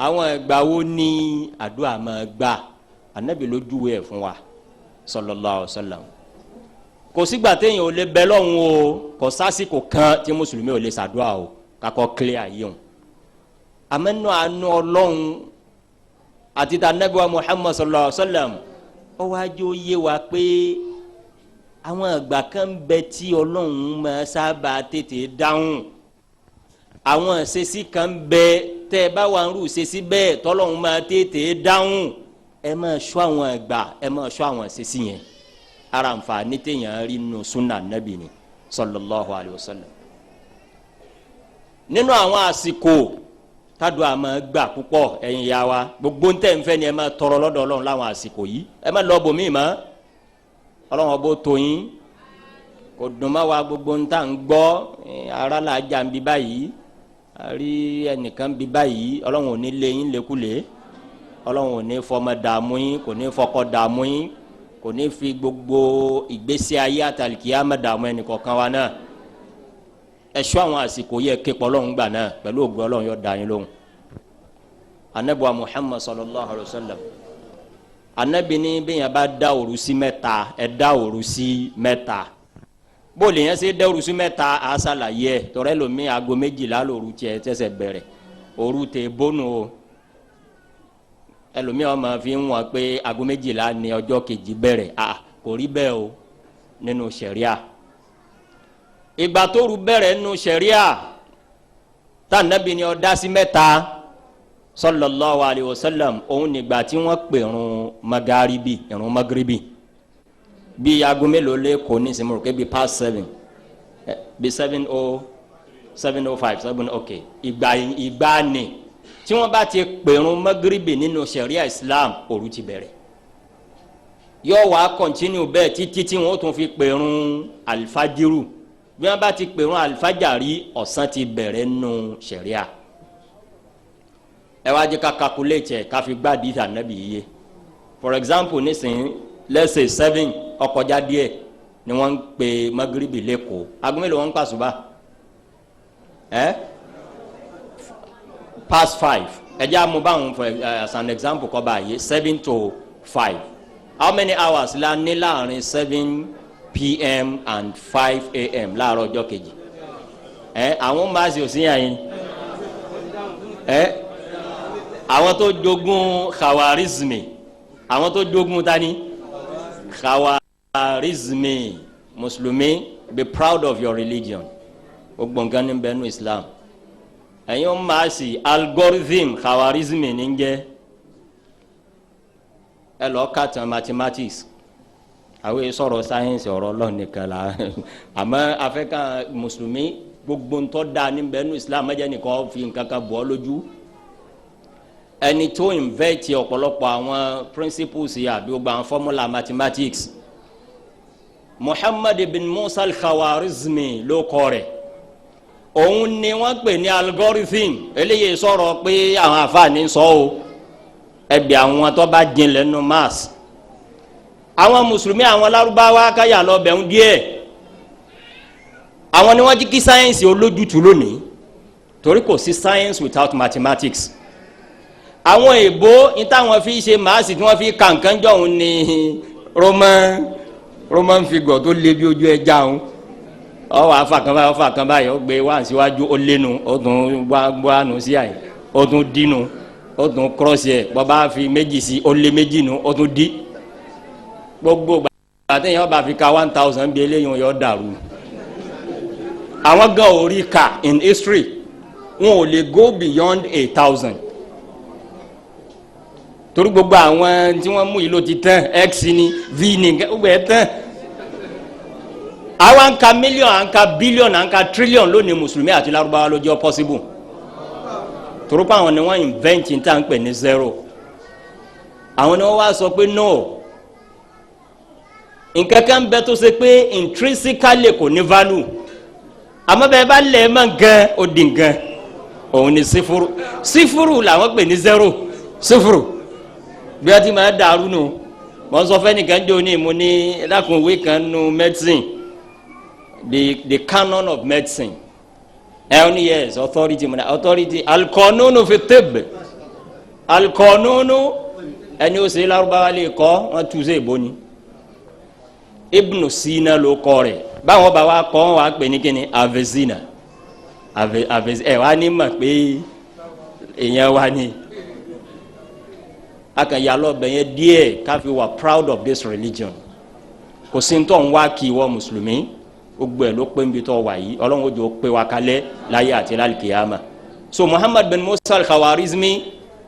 Àwọn ìgbà wo ni àdúrà máa gbà? Anabi ló júwe ẹ̀ fún wa, sallallahu alaihi wasallam. Kò sígbà téèyàn ò lè bẹ lọ́hùn o. Kò sásìkò kan tí mùsùlùmí ò lè ṣàdúrà o. Kakọ clear yìí o. Àmọ́ àánú Ọlọ́hun àti ta anabi wa Muhammad sallallahu alaihi wasallam, ó wá jẹ́ ó yé wa pé àwọn ìgbà kan bẹ tí Ọlọ́hun máa sábà tètè dáhùn. Àwọn ìṣesí kan bẹ, tẹ́ ẹ bá wà ń rú ìṣesí bẹ́ẹ̀, tọ́lọ́hun máa tètè dáhùn. Ẹ máa ṣọ́ àwọn ìgbà, ẹ máa ṣọ́ àwọn ìṣesí yẹn. Ara nfaani téèyàn rí nínú sunna nabi ni, sallallahu alayhi wa sallam. Nínú àwọn àsìkò tádùá máa gbà púpọ̀, ẹ̀yin ya wa, gbogbo ń tẹ̀ ń fẹ́ ni ẹ máa tọrọ lọ́dọ̀ Ọlọ́run láwọn àsìkò yìí. Ẹ má lọ bòmíì mọ́. Ọlọ́run ọbọ̀ tó yín kò dùn má wa. Gbogbo ń tà ń gbọ́ ara là jà ń bí báyìí, àrí ẹnìkan bí báyìí. Ọlọ́run ò ní lé yín lékulè. Ọlọ́run ò ní fọmọ dààmú yín, kò ní fọkọ dààmú yín, kò ní fi gbogbo ìgbésí ayé àtàlìkíyàmá dààmú ẹnì kọ̀ọ̀kan wa náà. Ẹ̀ṣọ́ àwọn àsìkò yẹ képe Ọlọ́run gbà náà, pẹ̀lú ògùn Ọlọ́run yóò dá yín lóhùn. Anabi wa Muhammad sallallahu alayhi wa sallam, anabi ní bí yẹn bá dá òru sí mẹ́ta, ẹ dá òru sí mẹ́ta. Bóòlù yẹn ṣe dá òru sí mẹ́ta, a ṣàlàyé ẹ tọrẹ lomi aago 12 lóru tiẹ̀ tẹsẹ̀ bẹ̀rẹ̀ òru tẹ bónú o. Ẹlòmíì ọmọ fi ń wọn pé aago 12 ní ọjọ́ kejì bẹ̀rẹ̀. A kò rí bẹ́ẹ̀ o nínú sẹ̀ríà. Ìgbà tó ru bẹ̀rẹ̀ nínú sẹ̀ríà tá anabi ni ó dá sí mẹ́ta, sallallahu alayhi wa sallam, òun nígbà tí wọ́n pè irun magaribi, irun magaribi bí aago mélòó lé kò ní sinmi rò pé bí past seven, bí 7:05, 7, ok. Ìgbà ni tí wọ́n bá ti pè irun magaribi nínú sẹ̀ríà Islam, òru ti bẹ̀rẹ̀. Yóò wá continue bẹ́ẹ̀ títí tí wọ́n tún fi pè irun alifajiru. Bí wọ́n bá ti pè irun alifajari, ọ̀sán ti bẹ̀rẹ̀ nínú sẹ̀ríà. Ẹ wá jẹ́ ká calculate ẹ̀, ká fi gbá àdìsí ànábì yìí. For example nísìnyí, let's say 7 ọkọjá díẹ̀ ni wọ́n ń pè magiribi lẹ́kọ̀ọ́. Aago mélòó wọ́n ń pàṣùbà ẹ? Past 5. Ẹ jẹ́ àmú báwọn for as an example kọ́ báyìí, 7 to 5. How many hours la ní láàrin 7 p.m. and 5 a.m. láàárọ̀ ọjọ́ kejì? Ẹ àwọn máàsì ò sí yàn yín. Ẹ àwọn tó jogún khawarizmi, àwọn tó jogún tani khawarizmi. Mùsùlùmí, be proud of your religion. Gbogbo nǹkan ní bẹ́ẹ̀ nù Islam. Ẹ̀yin máàsì, algorithm khawarizmi ní jẹ́. Ẹ lọ ka tán mathematics. Àwọn yìí sọ̀rọ̀ sáyẹ́nsì, ọ̀rọ̀ Ọlọ́run nìkan la. Àmọ́ afẹ́kàn mùsùlùmí, gbogbo ńtọ́ da ní bẹ́ẹ̀ nù Islam, ẹ̀jẹ̀ nìkan fi nǹkan kan bọ́ lójú. Ẹni tó invent ọ̀pọ̀lọpọ̀ àwọn principles yìí àbí gbogbo àwọn formula mathematics, Muhammad bin Musa al-Khawarizmi ló kọ rẹ̀. Òun ni wọ́n pè ní algorithm. Eléyìí sọ̀rọ̀ pé àwọn àfààní sọ o. Ẹgbẹ́ àwọn tó bá jinlẹ̀ nínú maths, àwọn mùsùlùmí, àwọn Lárúbáwá, káyà lọ bẹ̀rù díẹ̀. Àwọn ni wọ́n jí kí sáyẹ́nsì olójútu lónìí, torí kò sí science without mathematics. Àwọn èèbó ní táwọn fi ṣe maths tí wọ́n fi ka nǹkan jọ̀hún ní Roman figure tó lé bí ojú ẹja òun. Ọwọ́ afa kan báyìí, ọfà kan báyìí, ó gbé wá síwájú, ó lénu, ó tún wá wánu sí àyè, ó tún dínu, ó tún cross ẹ̀. Bọ́ba fi méjì sí, ó lé méjì nu, ó tún dí. Gbogbo gbàtẹ́yìn ọba fi ka 1,000 bí eléyìí yọ dàrú. Àwọn gan ò rí ka in history, wọn ò lè go beyond 1,000, torí gbogbo àwọn tí wọ́n mú yìí ló ti tán. X ni, v ni, gbogbo ẹ̀ tán. Àwa ń ka mílíọ̀nù, à ń ka bílíọ̀nù, à ń ka tírílíọ̀nù lónìí. Mùsùlùmí àti Lárúbáwá ló jẹ́ possible, torí pé àwọn ni wọ́n invent ní tá à ń pè ní zero. Àwọn ni wọ́n wá sọ pé no, nǹkan kan bẹ tó ṣe pé intrinsically kò ní value, àmọ́ bẹ́ẹ̀ bá lẹ̀ mọ́ gan, ó di nǹkan. Òun ni sífúrú. Sífúrú làwọn pè ní zero. Sífúrú bí wọ́n ti máa dàrú nù. Wọ́n sọ fẹ́nìkan jẹ́ òní mo ní lákùnwé kan nu medicine, the canon of medicine. Ẹ ní yes, authority, mo ní authority, al-qanunu fi tibb. Alikọnunu ẹni ó ṣe Lárúbáwá lè kọ́ wọn tu sí ìbò ni. Ibn Sina ló kọ́ rẹ̀. Báwọn bá wa kọ́ wọn wá pè ní kíni? Avicenna. Ẹ wá ní mọ̀ pé èèyàn wa ni. A kàn yà lọ bẹ̀yẹn díẹ̀ káfi wà proud of this religion. Kò sí tó ń wá kí ìwọ mùsùlùmí, gbogbo ẹ̀ ló pé níbi tó wà yìí. Ọlọ́run ó jọ pé wa kalẹ̀ láyé àti lálùkìyàmà. So Muhammad bin Musa al-Khawarizmi,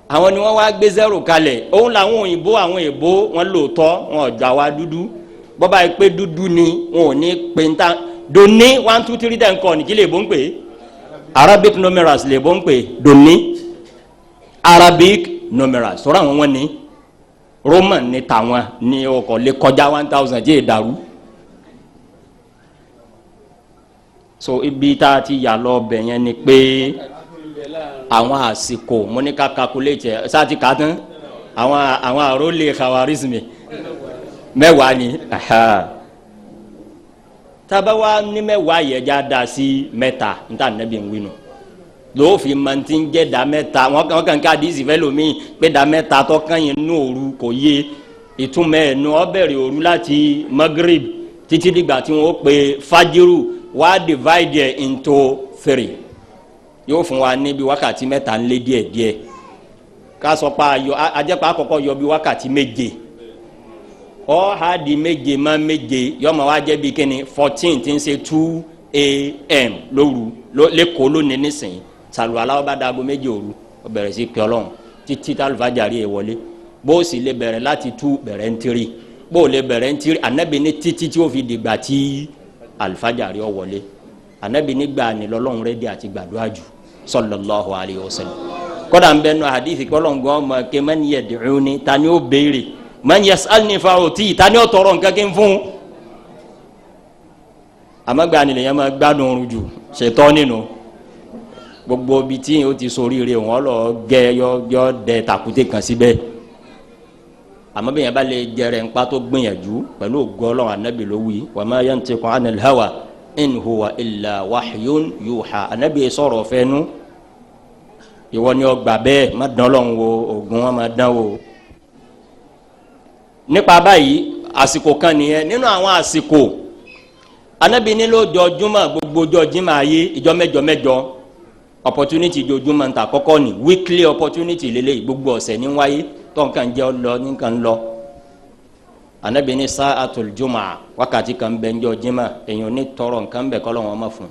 àwọn ni wọ́n wá gbé zero kalẹ̀. Òun làwọn òyìnbó, àwọn èèbó wọn lóòótọ́, wọn ò gbà wá dúdú. Bọ́ba yìí pé dúdú ni wọn ò ní pé ń ta dòní 1 2 3 ten kọ́ ni kí lè bó ń pè é? Arabic numerals lè bó ń pè dòní, Arabic numerals. Sọ̀rọ̀ àwọn wọn ni Roman ni tàwọn ni ọkọ̀ lè kọjá 1000 jẹ́ ìdàrú. So ibi tá a ti yà lọ bẹ̀ yẹn ni pé àwọn àsìkò mo ní ká calculate ẹ̀ sáà ti kà á tán. Àwọn àrólé Khawarizmi mẹ́wàá ni. Tábà wá ní mẹ́wàá yẹ já da sí mẹ́ta níta nẹ́bí ń winu lóòfin mọ̀ntí ń jẹ́ da mẹ́ta. Wọ́n kàn ká díìsì fẹ́ lómi pé da mẹ́ta tó kàn yín nú òru kò yé ìtumọ̀ ẹ̀ nu. Ó bẹ̀rẹ̀ òru láti Maghrib títí dìgbà tí wọ́n pè fajiru, wá divide ẹ̀ into 3, yóò fún wa níbi wákàtí mẹ́ta ń lé díẹ̀ díẹ̀. Ká sọ pa ayọ ajẹ́pọ̀ àkọ́kọ́ yọ bí wákàtí méje, ọ ha di méje má méje, yọmọ wa jẹ́ bí kíni 14 tí ń ṣe 2 a.m. lóru lẹ́kọ̀ọ́ lónìí nísìnyí. Sàlùwàlá ọba dàgọ́ méje òru, ó bẹ̀rẹ̀ sí pé Ọlọ́run títí tálùfájàrí ẹ̀ wọlé. Bó o sì lè bẹ̀rẹ̀ láti 2 bẹ̀rẹ̀ ń 3, bó o lè bẹ̀rẹ̀ ń 3, Ànábì ní títí tí ó fi dìgbà tí àlùfájàrí ọ wọlé. Ànábì nígbà ní lọ́lọ́run rẹ́dí àti gbàdúrà jù, sallallahu alayhi wa sallam. Kọ́dà ń bẹ́ẹ̀ nù hadithi kọ́lọ́ngàn ọmọ kẹ́ man yad'uni, ta ni ó béèrè, man yasalni fa'uti, ta ni ó tọrọ nǹkan kí n fún. Àmọ́gbà ni lèyàn máa gbádùn oorun jù, ṣètọ́ nínú gbogbo ibi tí o ti sórí rẹ̀ wọ́n lọ gẹ yọ dẹ tàkúté kan síbẹ̀. Àmọ́ bí yẹn bá lè jẹrẹ ńpa tó gbìyànjú pẹ̀lú ògo Ọlọ́run, Ànábì ló wí, wa ma yantiqu anil hawa in huwa illa wahyun yuha. Ànábì sọ̀rọ̀ fẹ́nu, ìwọ ni ọ gbà bẹ́ẹ̀, má dán Ọlọ́run wo, ògùn wọn má dán wo. Nípa báyìí àsìkò kan nìyẹn nínú àwọn àsìkò. Ànábì ní lọ́jọ́ Jímọ̀, gbogbo ọjọ́ Jímọ̀ ayé, ìjọ mẹ́jọ mẹ́jọ opportunity ìjọjúmọ̀ níta kọ́kọ́ ni weekly opportunity lélẹ́yìí, gbogbo ọ̀sẹ̀ ní wáyé tó nǹkan jẹ́ lọ nǹkan lọ. Ànábì ní sa'atul jumu'a, wákàtí kan bẹ ńjọ́ Jímọ̀, èèyàn ní tọrọ nǹkan bẹ kọ́ lọ́wọ́ ọmọ fún un.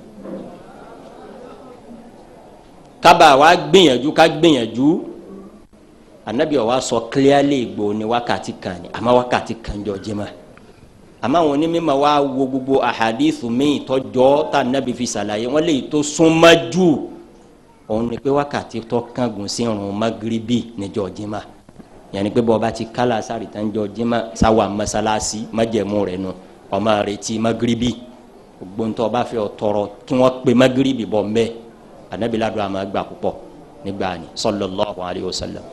Kábà wa gbìyànjú, ká gbìyànjú. Ànábì wa sọ clearly gbò ní wákàtí kan ni, àmọ́ wákàtí kan jọ Jímọ̀. Àmọ́ àwọn onímọ̀ wa wo gbogbo àhàdísù míì tọ́jọ́ tá Ànábì fi ṣàlàyé, wọ́n lè tó súnmọ́ jù òun ni pé wákàtí tó kángun sí irun magiribi níjọ́ Jímọ̀. Yẹnni pé bọ́ọ̀ bá ti kálá sáré tán jọ Jímọ̀ sáwà mọ́sálásí májẹ̀mú rẹ̀ nu, ọmọ rẹ̀ ti magiribi gbogbo ntọ́ bá fẹ́ tọrọ kí wọ́n pe magiribi bọ̀ mbẹ́. Ànábì ládùn àmọ́ gbà púpọ̀ nígbà ni sallallahu alayhi wa sallam.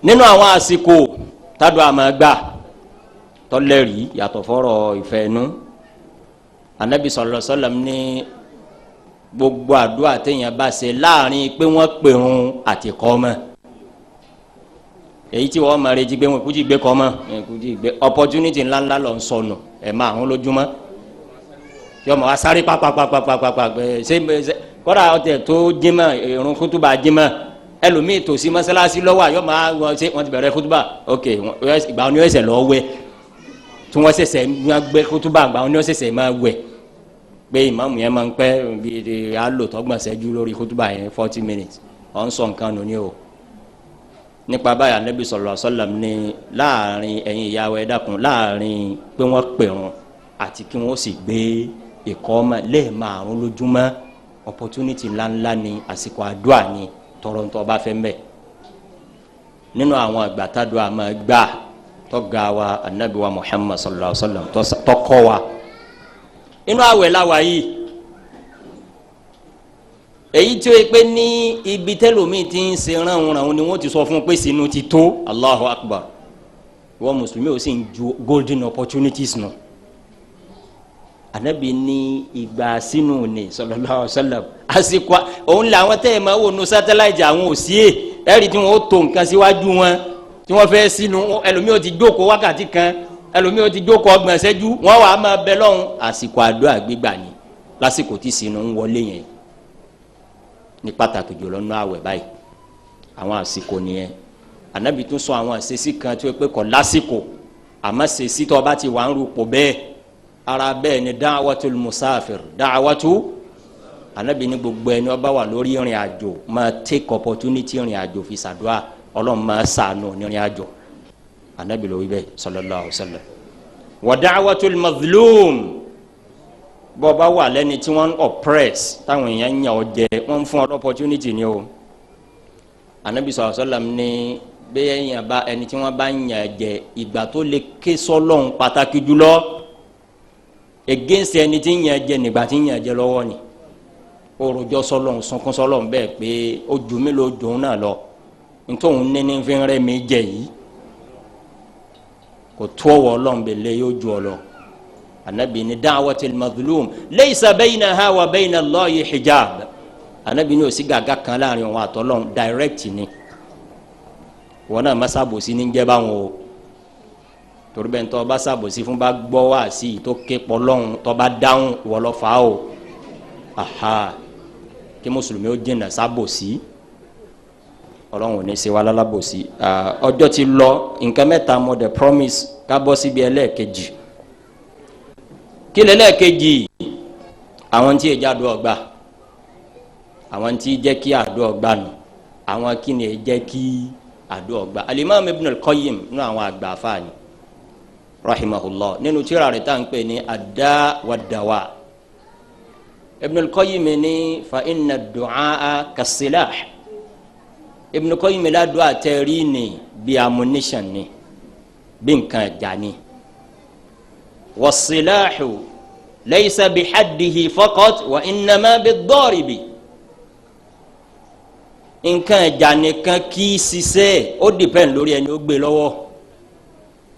Nínú àwọn àsìkò tádùn àmọ́ gbà tọ́lẹ̀rì yàtọ̀ fọ́rọ̀ ìfẹ́ nu, Ànábì sallallahu alayhi wa sallam ní gbogbo àdúrà téèyàn bá ṣe láàrin pé wọ́n pèrun àti kọ́mọ, èyí tí wọ́n máa retí pé wọ́n kú jí gbé kọ́mọ, kú jí gbé opportunity ńláńlá lọ ń sọnù ẹ̀ máa ń lójúmọ́ yọ mọ wa sáré pàpàpàpàpàpà ṣe kọ́dà ọtẹ tó jímọ̀ irun kútúbà jímọ̀ ẹlòmíì tòsí mọ́sálásí lọ́wọ́ àyọ̀ máa wọ́n ṣe wọ́n ti bẹ̀rẹ̀ kútúbà, ok, ìgbà wọn ni wọ́n ṣẹ̀ṣẹ̀ lọ́ọ́ wẹ̀ tí wọ́n ṣẹ̀ṣẹ̀ gbé kútúbà, ìgbà wọn ni wọ́n ṣẹ̀ṣẹ̀ máa wẹ̀ pé ìmáàmù yẹn máa ń pẹ́ bí alòtọ́gbọ̀n ṣẹ́jú lórí kútúbà yẹn 40 minutes ọ̀ ń sọ nǹkan nù ní o. Nípa báyà Ànábì sallallahu alaihi wasallam ní láàrin ẹ̀yin ìyàwó ẹ dákun, láàrin pé wọ́n pèrun àti kí wọ́n sì gbé ìkọ́mọ lẹ́ẹ̀márùn lójúmọ́, opportunity ńláńlá ni, àsìkò àdúrà ni, tọrọntọ bá fẹ́ mbẹ́. Nínú àwọn àgbàtàdúrà máa gbà tọ́ga wa Ànábì wa Muhammad sallallahu alaihi wasallam tọkọ wa inú àwẹ̀ láwa yìí, èyí tí ó yẹ pé ní ibi tẹ́lómi ti ń ṣe ránunrànun ni wọ́n ti sọ fún un pé sínú ti tó. Allahu Akbar. Wọ́n mùsùlùmí ò sì ń ju golden opportunities nù. Anabi ní ìgbà sínú ni sallallahu alaihi wasallam. Àsìkò òun làwọn tẹ́ ẹ̀ máa wò nu sátáláìtì àwọn òsì ẹ̀ ẹ̀rí tí wọ́n ó tó nǹkan síwájú wọn tí wọ́n fẹ́ sínú. Ẹlòmíì ó ti jókòó wákàtí kan, ẹlòmíì ó ti jókòó 30 ìṣẹ́jú, wọ́n wàá máa bẹ lọ́hùn. Àsìkò àdúrà gbígbà ni lásìkò tí sínú ń wọlé yẹn, ní pàtàkì jùlọ nínú àwẹ̀ báyìí. Àwọn àsìkò nìyẹn. Anabi tún sọ àwọn àṣesí kan tí ó pé kọ lásìkò, àmọ́ ṣèṣì tó bá ti wà ń rúpò bẹ́ẹ̀ ara bẹ́ẹ̀ ni da'watul musafir, da'watu. Anabi ní gbogbo ẹni ó bá wà lórí ìrìn àjò máa take opportunity ìrìn àjò fi ṣàdúrà, Ọlọ́run máa ṣàánú ní ìrìn àjò. Anabi ló wí bẹ́ẹ̀ sallallahu alaihi wasallam. Wa da'watul mazlum, bọ́ bá wà lẹ́ni tí wọ́n ń oppress, táwọn èèyàn ń yàn ọ́ jẹ, wọ́n ń fún ọ opportunity ni o. Anabi sallallahu alaihi wasallam ní bẹ́ẹ̀ yẹn bá ẹni tí wọ́n bá ń yàn jẹ, ìgbà tó lè ké sọ́lọ́hún pàtàkì jùlọ against ẹni tí ń yàn jẹ nígbà tí ń yàn jẹ lọ́wọ́ ni. Orojọ́ sọ́lọ́hún, sunkún sọ́lọ́hún bẹ́ẹ̀ pé ó ju mí lọ jòun náà lọ, ntòun ní fi ń rẹ́ mi jẹ yìí kò tó ọwọ́ Ọlọ́run bẹ̀ lé yóò ju ọ lọ. Anabi ni da'watul mazlum laysa baynaha wa bayna Allahi hijab. Anabi ni ó sí gàgà kan láàrin òun àtọ́lọ́hún, direct ni. Wọn náà masabosi ní jẹ́ báwọn o, torí bẹ́ẹ̀ tó bá sábòsí fún bá gbọ́ wá sí i tó ké pọ̀ lọ́hùn, tó bá dáhùn, wọ́n lọ fà á o. Aha, kí mùsùlùmí ó jìnnà sábòsí, Ọlọ́run ò ní ṣe wá lálábòsí. Ọjọ́ ti lọ. Nǹkan mẹ́ta mo dẹ̀ promise. Ká bọ́ síbi ẹlẹ́ẹ̀kejì. Kí lẹ́lẹ́ẹ̀kejì? Àwọn tí èjì àdó ọgbà, àwọn tí jẹ́ kí àdó ọgbà nù, àwọn kí ni jẹ́ kí àdó ọgbà? Alimami Ibn al-Qayyim nínú àwọn àgbà afáàní rahimahullah, nínú tírà rẹ̀ tá à ń pè ní ad-da wa-d-dawa, Ibn al-Qayyim ní fa inna ad-du'a kas-silah. Ibn al-Qayyim ládùá tẹ̀rí ni bí ammunition ni, bí nǹkan ẹ̀já ni. Was-silahu laysa bihaddihi faqat wa innama bid-daribi. Nǹkan ẹ̀já nìkan kì í ṣiṣẹ́, ó depend lórí ẹni ó gbé lọ́wọ́.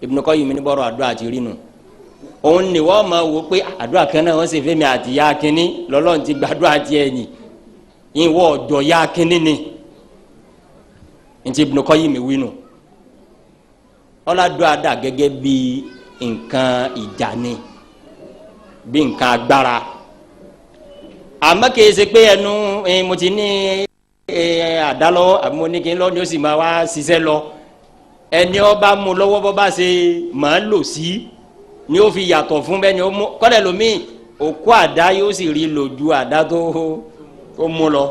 Ibn Qayyim ní bọ́rọ̀ àdúrà ti rí nu. Òun ni wọ́n máa wò pé àdúrà kan náà wọ́n sì fẹ́ mi àti ya kínní, lọ́lọ́run ti gbàdúrà tiẹ̀ ní ìwọ ọ̀dọ̀ ya kínní ni. Ntí Ibn Qayyim wí nu, ọ̀làdúrà dà gẹ́gẹ́ bí nǹkan ìjà ni, bí nǹkan agbára, àmọ́ kìí ṣe pé ẹnu mo ti ní àdá lọ́wọ́ àbí mo ní kí n lọ́ ni ó sì máa wá ṣiṣẹ́ lọ. Ẹni ọba mú lọ́wọ́, bọ́ bá ṣe máa lò sí ni ó fi yàtọ̀ fún bẹ́ẹ̀ ni ó mú kọ́lẹ̀ lómi òkú àdá yóò sì rí lò ju àdá tó mú lọ.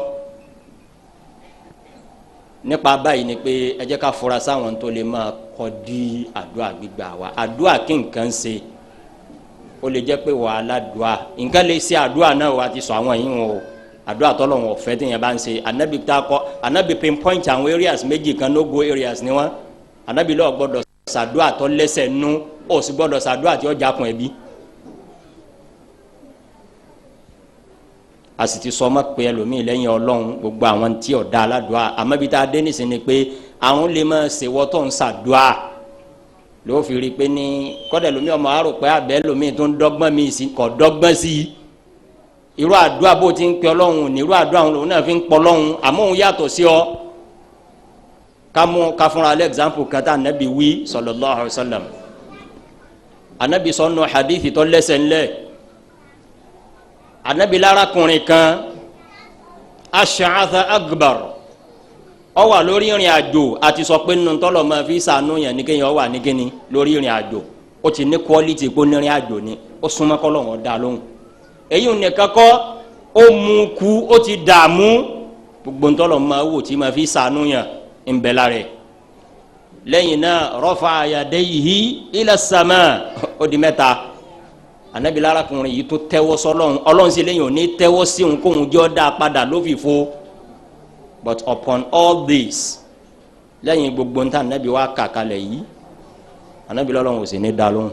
Nípa báyìí ni pé ẹ jẹ́ ká fura sáwọn tó lè máa kọ́ di àdúrà gbígbà wa. Àdúrà kí nǹkan ṣe, ó lè jẹ́ pé wàhálà dùà nǹkan lè ṣe àdúrà náà wà á ti sọ àwọn yìí wọn o. Àdúrà tọ́lọ̀ wọn ọ̀fẹ́ tí yẹn bá ń ṣe, anabi ta kọ́, anabi pinpoint àwọn areas méjì kan, no go areas ni wọn. Anabi lọ́ọ̀ gbọ́dọ̀ ṣàdúrà tó lẹ́sẹ̀ nú, ó sì gbọ́dọ̀ ṣàdúrà tí ó jákun ẹbí. A sì ti sọ ọmọ pé ẹlòmíì lẹ́yìn Ọlọ́run gbogbo àwọn tí ò da aládùá. Àmọ́ ibi tá a dé nísìnyí ni pé àwọn lè máa ṣèwọ́ tó ń ṣàdúrà ló fi rí i pé ní kọ́dà ẹlòmíì ọmọ àrò pé abẹ́ ẹlòmíì tó ń dọ́gbọ́n mi sí kọ́ dọ́gbọ́n sí i. Irú àdúrà bó ti ń pe Ọlọ́run ní irú àdúrà òun náà fi ń pọ Ọlọ́run, àmọ́ òun yàtọ̀ sí ọ. Kamu kafunra alẹ́ example kan tá anabi wí sallallahu alaihi wasallam. Anabi sọnù hadithi tó lẹ́sẹ̀ ńlẹ̀. Anabi lárakùnrin kan, ash'atha akbar, ó wà lórí ìrìn àjò. Àti sọ pé nínú tọ́lọ̀ máa fi sànú yẹn ní kéèyàn ó wà ní kíni lórí ìrìn àjò, ó ti ní quality kó ní ìrìn àjò ni, ó súnmọ́ kọ́lọ̀ wọn dá lóhùn. Èyí ò nìkan kọ́, ó mú kú, ó ti dààmú, gbogbo ntọ́lọ̀ máa wò tí máa fi sànú yẹn ń bẹ lára ẹ̀. Lẹ́yìn náà rafa yadayhi ila sama, ó di mẹ́ta. Anabi lárakùnrin yìí tó tẹ́wọ́ sọ́lọ́hún, Ọlọ́run sì lẹ́yìn òní tẹ́wọ́ sí òun kóhun jọ́ dá a padà ló fi fo. But upon all this, lẹ́yìn gbogbo ntá anabi wa kàkalẹ̀ yìí, anabi lọ́lọ́run ò sì ní dá lóhùn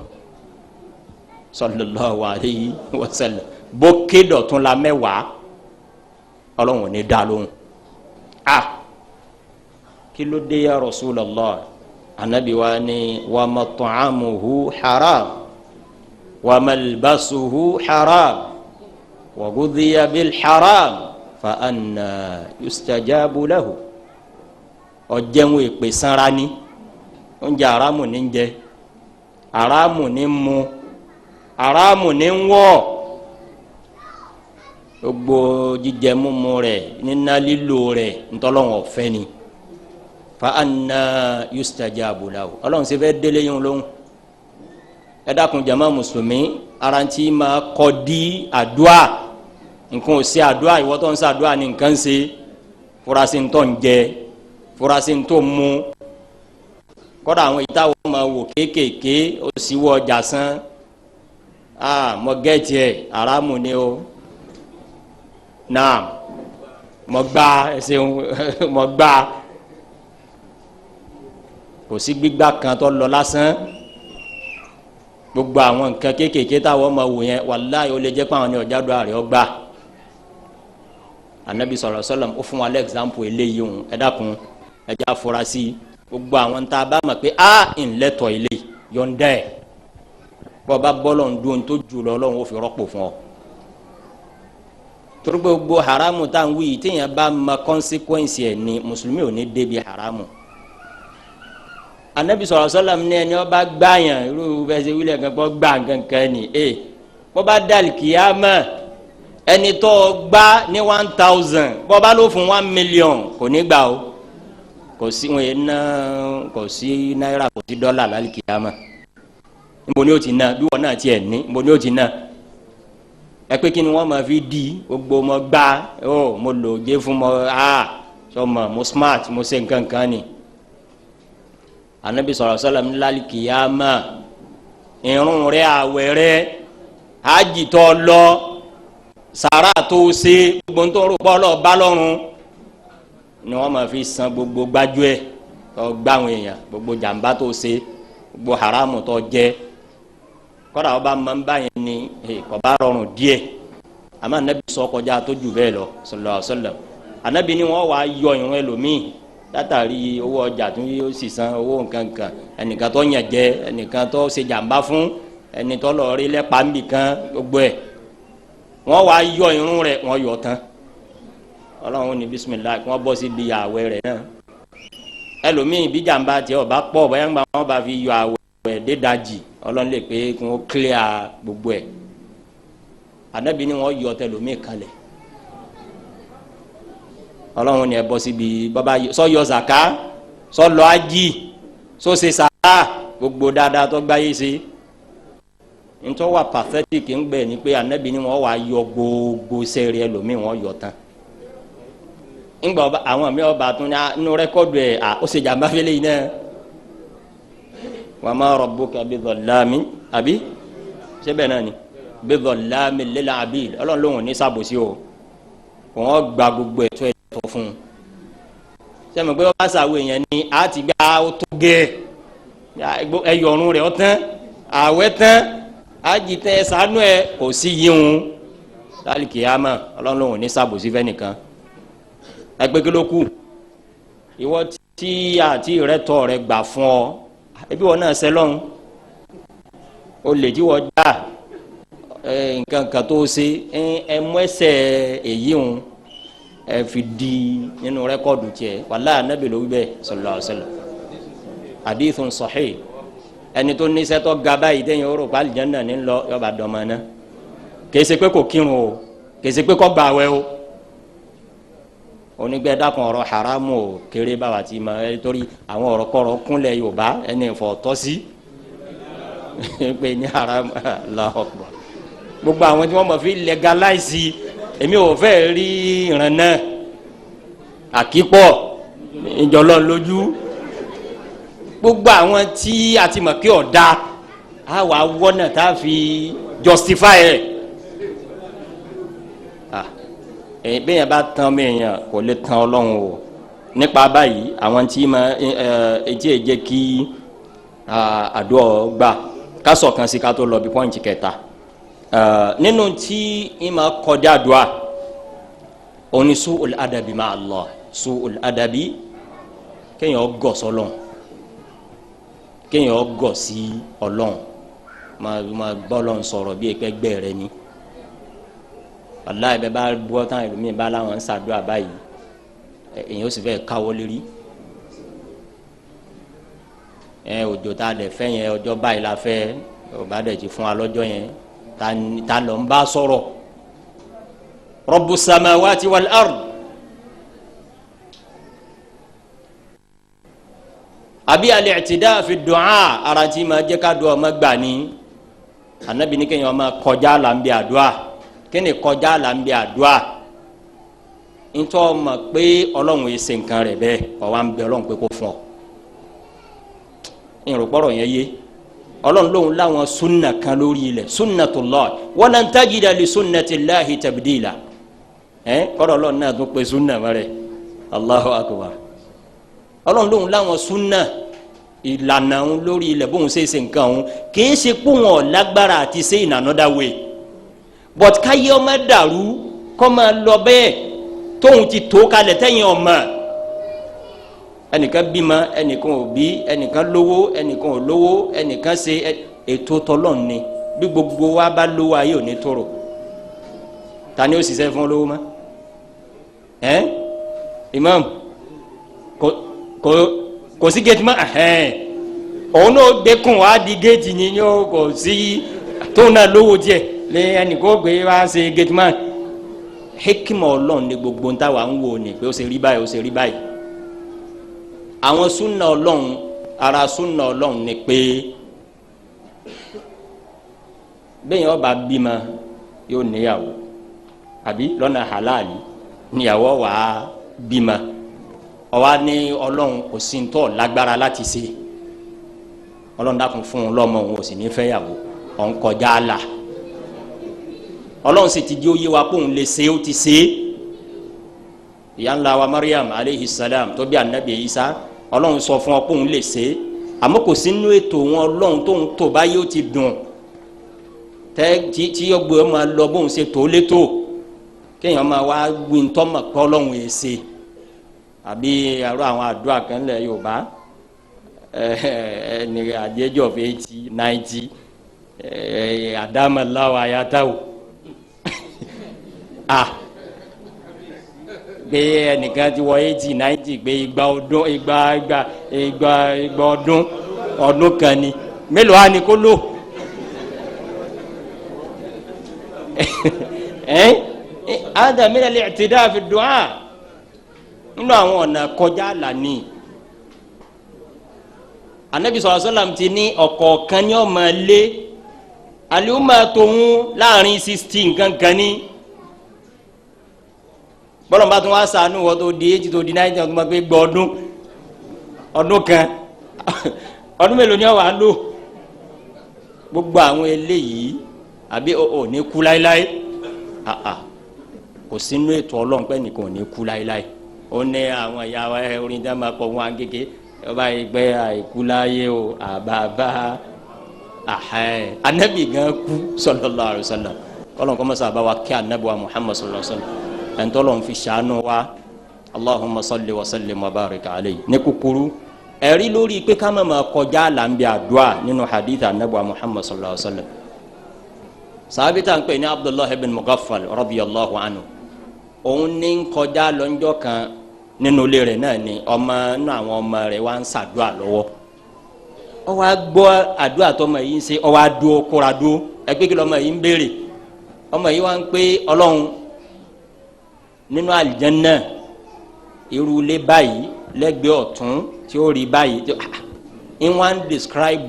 sallallahu alayhi wa sallam. Bó ké dọ̀tún la mẹ́wàá, Ọlọ́run ò ní dá lóhùn. Ah, kí ló dé ya Rasulallah? Anabi wa ni wa mat'amuhu haram. wa malbasuhu haram wa ghudhiya bil haram fa anna yustajabu lahu. Ọjẹun èpè sanra ni, oúnjẹ haramu ní ń jẹ, haramu ní ń mu, haramu ní ń wọ̀, gbogbo jíjẹ mímu rẹ̀ níná lílo rẹ̀ ntọ́lọ́wọ̀n ọ̀fẹ́ ni. Fa anna yustajabu lahu. Ọlọ́run ṣe fẹ́ délé yín lóhùn. Ẹ dákun jama mùsùlùmí, arantí ma kọ́ di àdúà, nǹkan ò ṣe àdúà, ìwọ tó ń ṣe àdúà ni nǹkan ṣe, furasi ntọ́ ń jẹ, furasi ntọ́ mu, kọ́dà àwọn ìtawọ́ ma wò kéékèèké ó sì wọ ọjà sán, aa mọ gẹ́ẹ̀tì ẹ̀ haramu ni o, naam mọ gbá ẹsẹ̀ mọ gbá, kò sí gbígbá kan tó lọ lásán. Gbogbo àwọn nǹkan kéékèèké táwọn ọmọ wò yẹn, wàláyé ó lè jẹ́ pé àwọn ní ọjà dùn àrẹ ọgbà. Anabi sallallahu alaihi wasallam ó fún wa lẹ́gzámpù eléyìí òun. Ẹ dákun, ẹ jẹ́ àfúrásì gbogbo àwọn tá a bá mọ̀ pé a ńlẹ́tọ̀ ilé yọ̀ǹda ẹ̀, bọ́ba bọ́lọ̀ ń dún tó jù lọ Ọlọ́run ó fi rọ́pò fún ọ. Torí gbogbo haramu tá à ń wí yìí, téèyàn bá mọ consequence ẹ̀ ni mùsùlùmí ò ní débi haramu. Anabi sallallahu alaihi wasallam ní ẹni ọba gbàyàn irú bẹ́ẹ̀ ṣe wílẹ̀ kan kọ́ gbà kankan ni e bọ́ba dàlí kìyàmá ẹni tó gbá ní 1,000 bọ́ba ló fún 1 million kò ní gbà o, kò sí wọn yẹn ná, kò sí náírà, kò sí dọ́là lálẹ́ kìyàmá. Nbọ ni o ti ná bí wọn náà tiẹ̀ ní, nbọ ni o ti ná ẹ pé kí ni wọn máa fi di gbogbo mọ gbá o, mo lò jẹ fún mọ a sọmọ mo smart mo ṣe nǹkan kan ni. Anabi sallallahu alaihi wasallam lálẹ́ kìyàmá irun rẹ, àwẹ̀ rẹ, hajj tó lọ, sàrà tó ṣe, gbogbo ń tó rò pọ̀ lọ bá lọ́rùn ni wọ́n máa fi san gbogbo gbájúẹ̀ tó gbáwọn èèyàn, gbogbo jàmbá tó ṣe, gbogbo haramu tó jẹ. Kọ́dà ọba máa ń bá yẹn ni kò bá rọrùn díẹ̀, àmọ́ anabi sọ kọjá tó jù bẹ́ẹ̀ lọ sallallahu alaihi wasallam. Anabi ni wọ́n wá yọ ìrun ẹlòmíì látàrí owó ọjà tó yóò sì san owó nǹkankan, ẹnìkan tó yàn jẹ, ẹnìkan tó ṣe jàmbá fún, ẹni tó lọ rí lẹ́pàá nbìkan, gbogbo ẹ̀ wọ́n wá yọ irun rẹ̀, wọ́n yọ tán. Ọlọ́run ní bisimilayi kí wọ́n bọ́ síbi àwẹ̀ rẹ̀ náà. Ẹlòmíì bí jàmbá tiẹ̀ ọba pọ̀, bóyá ńgbà wọn bá fi yọ àwẹ̀ dédajì, Ọlọ́run lè pé kí wọ́n clear gbogbo ẹ̀. Ànábì ni wọ́n yọ tẹlòmíì kalẹ̀. Ọlọ́run ní ẹ bọ́ síbi bàbá sọ yọ zaka, sọ lọ ájì, sọ ṣe sàrà, gbogbo dáadáa tó gbáyé ṣe. Ntọ́ wa pathetic ń gbẹ ni pé anabi ni wọ́n wá yọ gbogbo sẹ́ẹ̀rì ẹlòmíì, wọ́n yọ tán. Ńgbà àwọn mi ọba tún ní inú rẹ́kọ̀dù ẹ̀ à ó ṣe jàmbá fẹ́lẹ́ yìí náà. Wa ma rabbuka bidhallamin, àbí ṣé bẹ́ẹ̀ náà ni bidhallamin lil abid. Ọlọ́run lòun ò ní sàbòsí o, wọ́n gba gbogbo ẹ̀tọ́ ẹ̀tọ́ fún un. Sẹ́mi pé wọ́n bá sàwọ̀ èèyàn ni a ti gbá ó tó gẹ́ ẹ̀yọ̀run rẹ̀ ọ̀tán àwẹ̀ tán ajitẹ sanu ẹ kò sí yíwọn lálẹ́ kìyàmá. Ọlọ́run lòun ní sàbòsí fẹ́ nìkan. Ẹgbẹ́ kí ló kù ìwọ tí àti ìrẹ́tọ̀ rẹ gbà fún ọ, ebi wọn náà sẹlọ́n o lè tí wọ́n já nǹkan kan tó ṣe ẹ mú ẹsẹ̀ èyí ń ẹ fi di nínú rẹ́kọ̀dù tiẹ̀. Wàláhì Ànábì ló wí bẹ́ẹ̀ sallallahu alaihi wasallam, hadithun sahih. Ẹni tó ní sẹ́tọ́ ga báyìí téèyàn ó rò pa àlìjánnà ní lọ, yọba dọ̀mọ́ náà. Kìí ṣe pé kò kírun o, kìí ṣe pé kò gbààwẹ̀ o. Onígbẹ́ dákun ọ̀rọ̀ haramu o kéré báwa ti ma ẹ, torí àwọn ọ̀rọ̀ kọ̀rọ̀ kúnlẹ̀ Yorùbá ẹni ìfọ̀ tọ́ sí pé ní haramu. Allahu Akbar. Gbogbo àwọn tí wọ́n mọ̀ fi legalize, èmi ò fẹ́ rí ìran náà àkípọ̀ ìjọlọ́ lójú. Gbogbo àwọn tí a ti mọ̀ pé ọ̀dà á wà wọ́nà tá a fi justify ẹ̀. Bẹ́ẹ̀ yẹn bá tán mi yẹn kò lè tán Ọlọ́run o. Nípa báyìí àwọn tí ma ẹ tí ẹ jẹ́ kí àdúrà gbà ká sọ̀kan sí ká tó lọ bí pọ́ǹtì kẹta. Nínú tí ẹ máa kọjá àdúrà òní su'ul adabi ma Allah, su'ul adabi, kéèyàn gọ̀ sọ́lọ́n, kéèyàn gọ̀ sí Ọlọ́run. Máa bọ́lọ̀ ń sọ̀rọ̀ bí ẹgbẹ́ gbẹ́ rẹ ni. Wàláhì bẹ́ẹ̀ bá gbọ́ tán ẹlòmíì bá láwọn ń ṣàdúrà báyìí, èyàn ó sì fẹ́ káwọ́ lérí. Ẹ òjò tá a lè fẹ́ yẹn, ọjọ́ báyìí la fẹ́, ọba dẹ̀ ti fún wa lọ́jọ́ yẹn, ta lọ ń bá sọ̀rọ̀. Rabbu samawati wal ard. Àbí al-i'tida fi du'a, ara tí ma jẹ́ ká dùn ọmọ gbà ní. Anabi ní kéèyàn ọmọ kọjá là ń bí àdúrà. Kéèyàn kọjá là ń bí àdúrà, ntọ́ ma pé Ọlọ́run yìí ṣe nǹkan rẹ̀ bẹ́ẹ̀, ọ̀wá ń bẹ Ọlọ́run pé kó fún ọ. Ìrùpọ̀rọ̀ yẹn yé. Ọlọ́run lóhun láwọn sunna kan lórí ilẹ̀, sunnatullah walan tajida li sunnatillahi tabdila. Ẹ kọ́dọ̀ Ọlọ́run náà tún pé sunna mọ́rẹ̀, Allahu akbar. Ọlọ́run lóhun láwọn sunna ìlànà òun lórí ilẹ̀ bóun ṣe ṣe nǹkan òun, kìí ṣe pé wọn lágbára àti ṣe in another way, but káyé ọmọ dàrú kọ́ máa lọ bẹ́ẹ̀ tóun ti tó kalẹ̀ tẹ́yìn ọmọ. Ẹnìkan bímọ, ẹnìkan ò bí, ẹnìkan lówó, ẹnìkan ò lówó, ẹnìkan ṣe ètò tọlọ́run ni. Bí gbogbo wa bá lówó ayé ò ní tòrò, ta ni ó ṣiṣẹ́ fún olówó mọ́? Ẹ́ imam kò sí géètì mọ́. Òun náà gbẹ́kùn wá di géètì ni yóò kò sí tóun náà lówó díẹ̀ lé ẹnìkan ó gbé wá ṣe géètì mọ́. Hikima Ọlọ́run ni gbogbo ń táwa ń wò ni pé ó ṣe rí báyìí, ó ṣe rí báyìí. Àwọn súnà Ọlọ́run, ara súnà Ọlọ́run ni pé bẹ́ẹ̀ ọba bímọ yóò níyàwó, àbí lọ́nà halali níyàwó wà á bímọ. Ọwa ní Ọlọ́run kò sí ń tọ́ lágbára láti ṣe, Ọlọ́run dákun fún un lọ́mọ, òun ò sì ní fẹ́yàwó, òun kọjá àlà. Ọlọ́run sì ti di oyé wa kó òun lè ṣe, ó ti ṣe. Ìyá ńlá wa Mariam aleyhi salam tó bí anabi Isa, Ọlọ́run sọ fún ọ kó òun lè ṣe, àmọ́ kò sí nínú ètò wọn Ọlọ́run tóun tó báyìí ó ti dùn tẹ tí ọgbẹ ọmọ lọ bóun ṣe tó létò, kéèyàn máa wá wí ntọ́mọ̀ pé Ọlọ́run yìí ṣe. Àbí àrò àwọn àdúrà kan lẹ̀ Yorùbá, ẹni àdéjọ́ fi 80 90 àdámọ̀láwọ̀ ayátáwò a pé ẹnìkan ti wọ 80 90 pé igba ọdún igba igba igba igba ọdún ọdún kan ni, mélòó á ní kó lò? Hada min al-i'tida fi du'a, nínú àwọn ọ̀nà kọjá lànà. Anabi sallallahu alaihi wasallam ti ní ọ̀kọ̀ọ̀kan ní ọmọ lé àlùmọ̀ tóun láàrin 60 nǹkan kan ní. Bọ́lọ̀ bá tún wá sànú wọ́n tó di 80 tó di 90 ọdún máa gbé gbọ́ ọdún ọdún kan, ọdún mélòó ni ọ wà lò? Gbogbo àwọn eléyìí àbí ò ní kú láéláé. Kò sínú ètò Ọlọ́run pé nìkan ò ní kú láéláé. Ó ní àwọn ìyá wa orin dá máa kọ wọn kéke ọba ìgbẹ́ àìkú láyé o àbàbà anabi gan kú sallallahu alaihi wasallam. Kọ́lọ́n kọ́mọ́sá bá wa kí anabi wa Muhammad sallallahu alaihi wasallam, ẹ̀ńtọ́lọ́n fi ṣàánú wa. Allahumma salli wa sallim wa barik alayhi. Ní kúkúrú, ẹ̀rí lórí pé ká má máa kọjá là ń bí àdúrà nínú hadith anabi wa Muhammad sallallahu alaihi wasallam. Sàbí tá à ń pè ní Abdullahi ibn Mughaffal radiyallahu anhu, òun ní ń kọjá lọ́njọ́ kan nínú ilé rẹ̀ náà ni ọmọ nínú àwọn ọmọ rẹ̀ wá ń ṣàdúrà lọ́wọ́. Ó wá gbọ́ àdúrà tọmọ yìí ń ṣe, ó wá dúró kóra dúró, ẹgbẹ́ kí lọ́mọ yìí ń béèrè. Ọmọ yìí wá ń pé Ọlọ́run nínú àlìjánnà irú ilé báyìí lẹ́gbẹ̀ẹ́ ọ̀tún tí ó rí báyìí, tí ń wá ń describe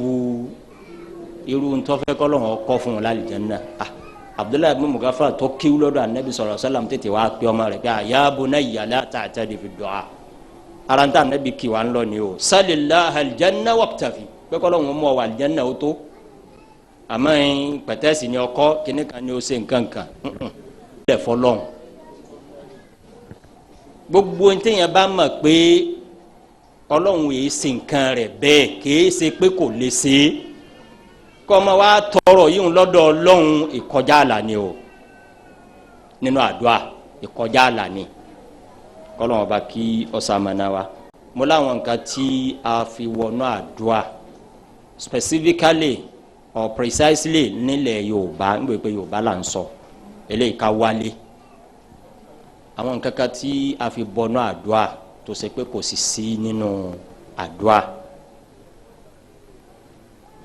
irú ntọ́fẹ́ kọ́lọ́hún ọkọ fún un lálìjánnà. Abdullahi ibn Mughaffal tó kíw lọ́dọ̀ anabi sallallahu alaihi wasallam tètè wá pé ọmọ rẹ̀ pé ya bunayya la ta'tadi fi du'a. Ara ń tà anabi kí wa ń lọ ni o, salillaha aljanna waqtafi, pé kọ́lọ́hún mọ̀ wà aljanna ó tó, àmọ́ pẹ̀tẹ́sì ni ọkọ kíní kan ni ó ṣe nǹkan kan lẹ̀ fọlọ́hún. Gbogbo ntẹ̀yìn bá mọ̀ pé Ọlọ́run yìí ṣe nǹkan rẹ̀ bẹ́ẹ̀, kìí ṣe pé kò lè ṣe é, kọ́mọ wa tọrọ yìí lọ́dọ̀ Ọlọ́run, ìkọjá àlà ni o nínú àdúrà, ìkọjá àlà ni. Kọ́lọ́run ọba kí ọ̀sàmọ̀nà wa. Mo láwọn nǹkan tí a fi wọnú àdúrà specifically Or precisely nílẹ̀ Yorùbá, ń gbé pé Yorùbá là ń sọ eléyìí ká wálé àwọn nǹkan kan tí a fi bọnú àdúà tó ṣe pé kò sì sí nínú àdúà.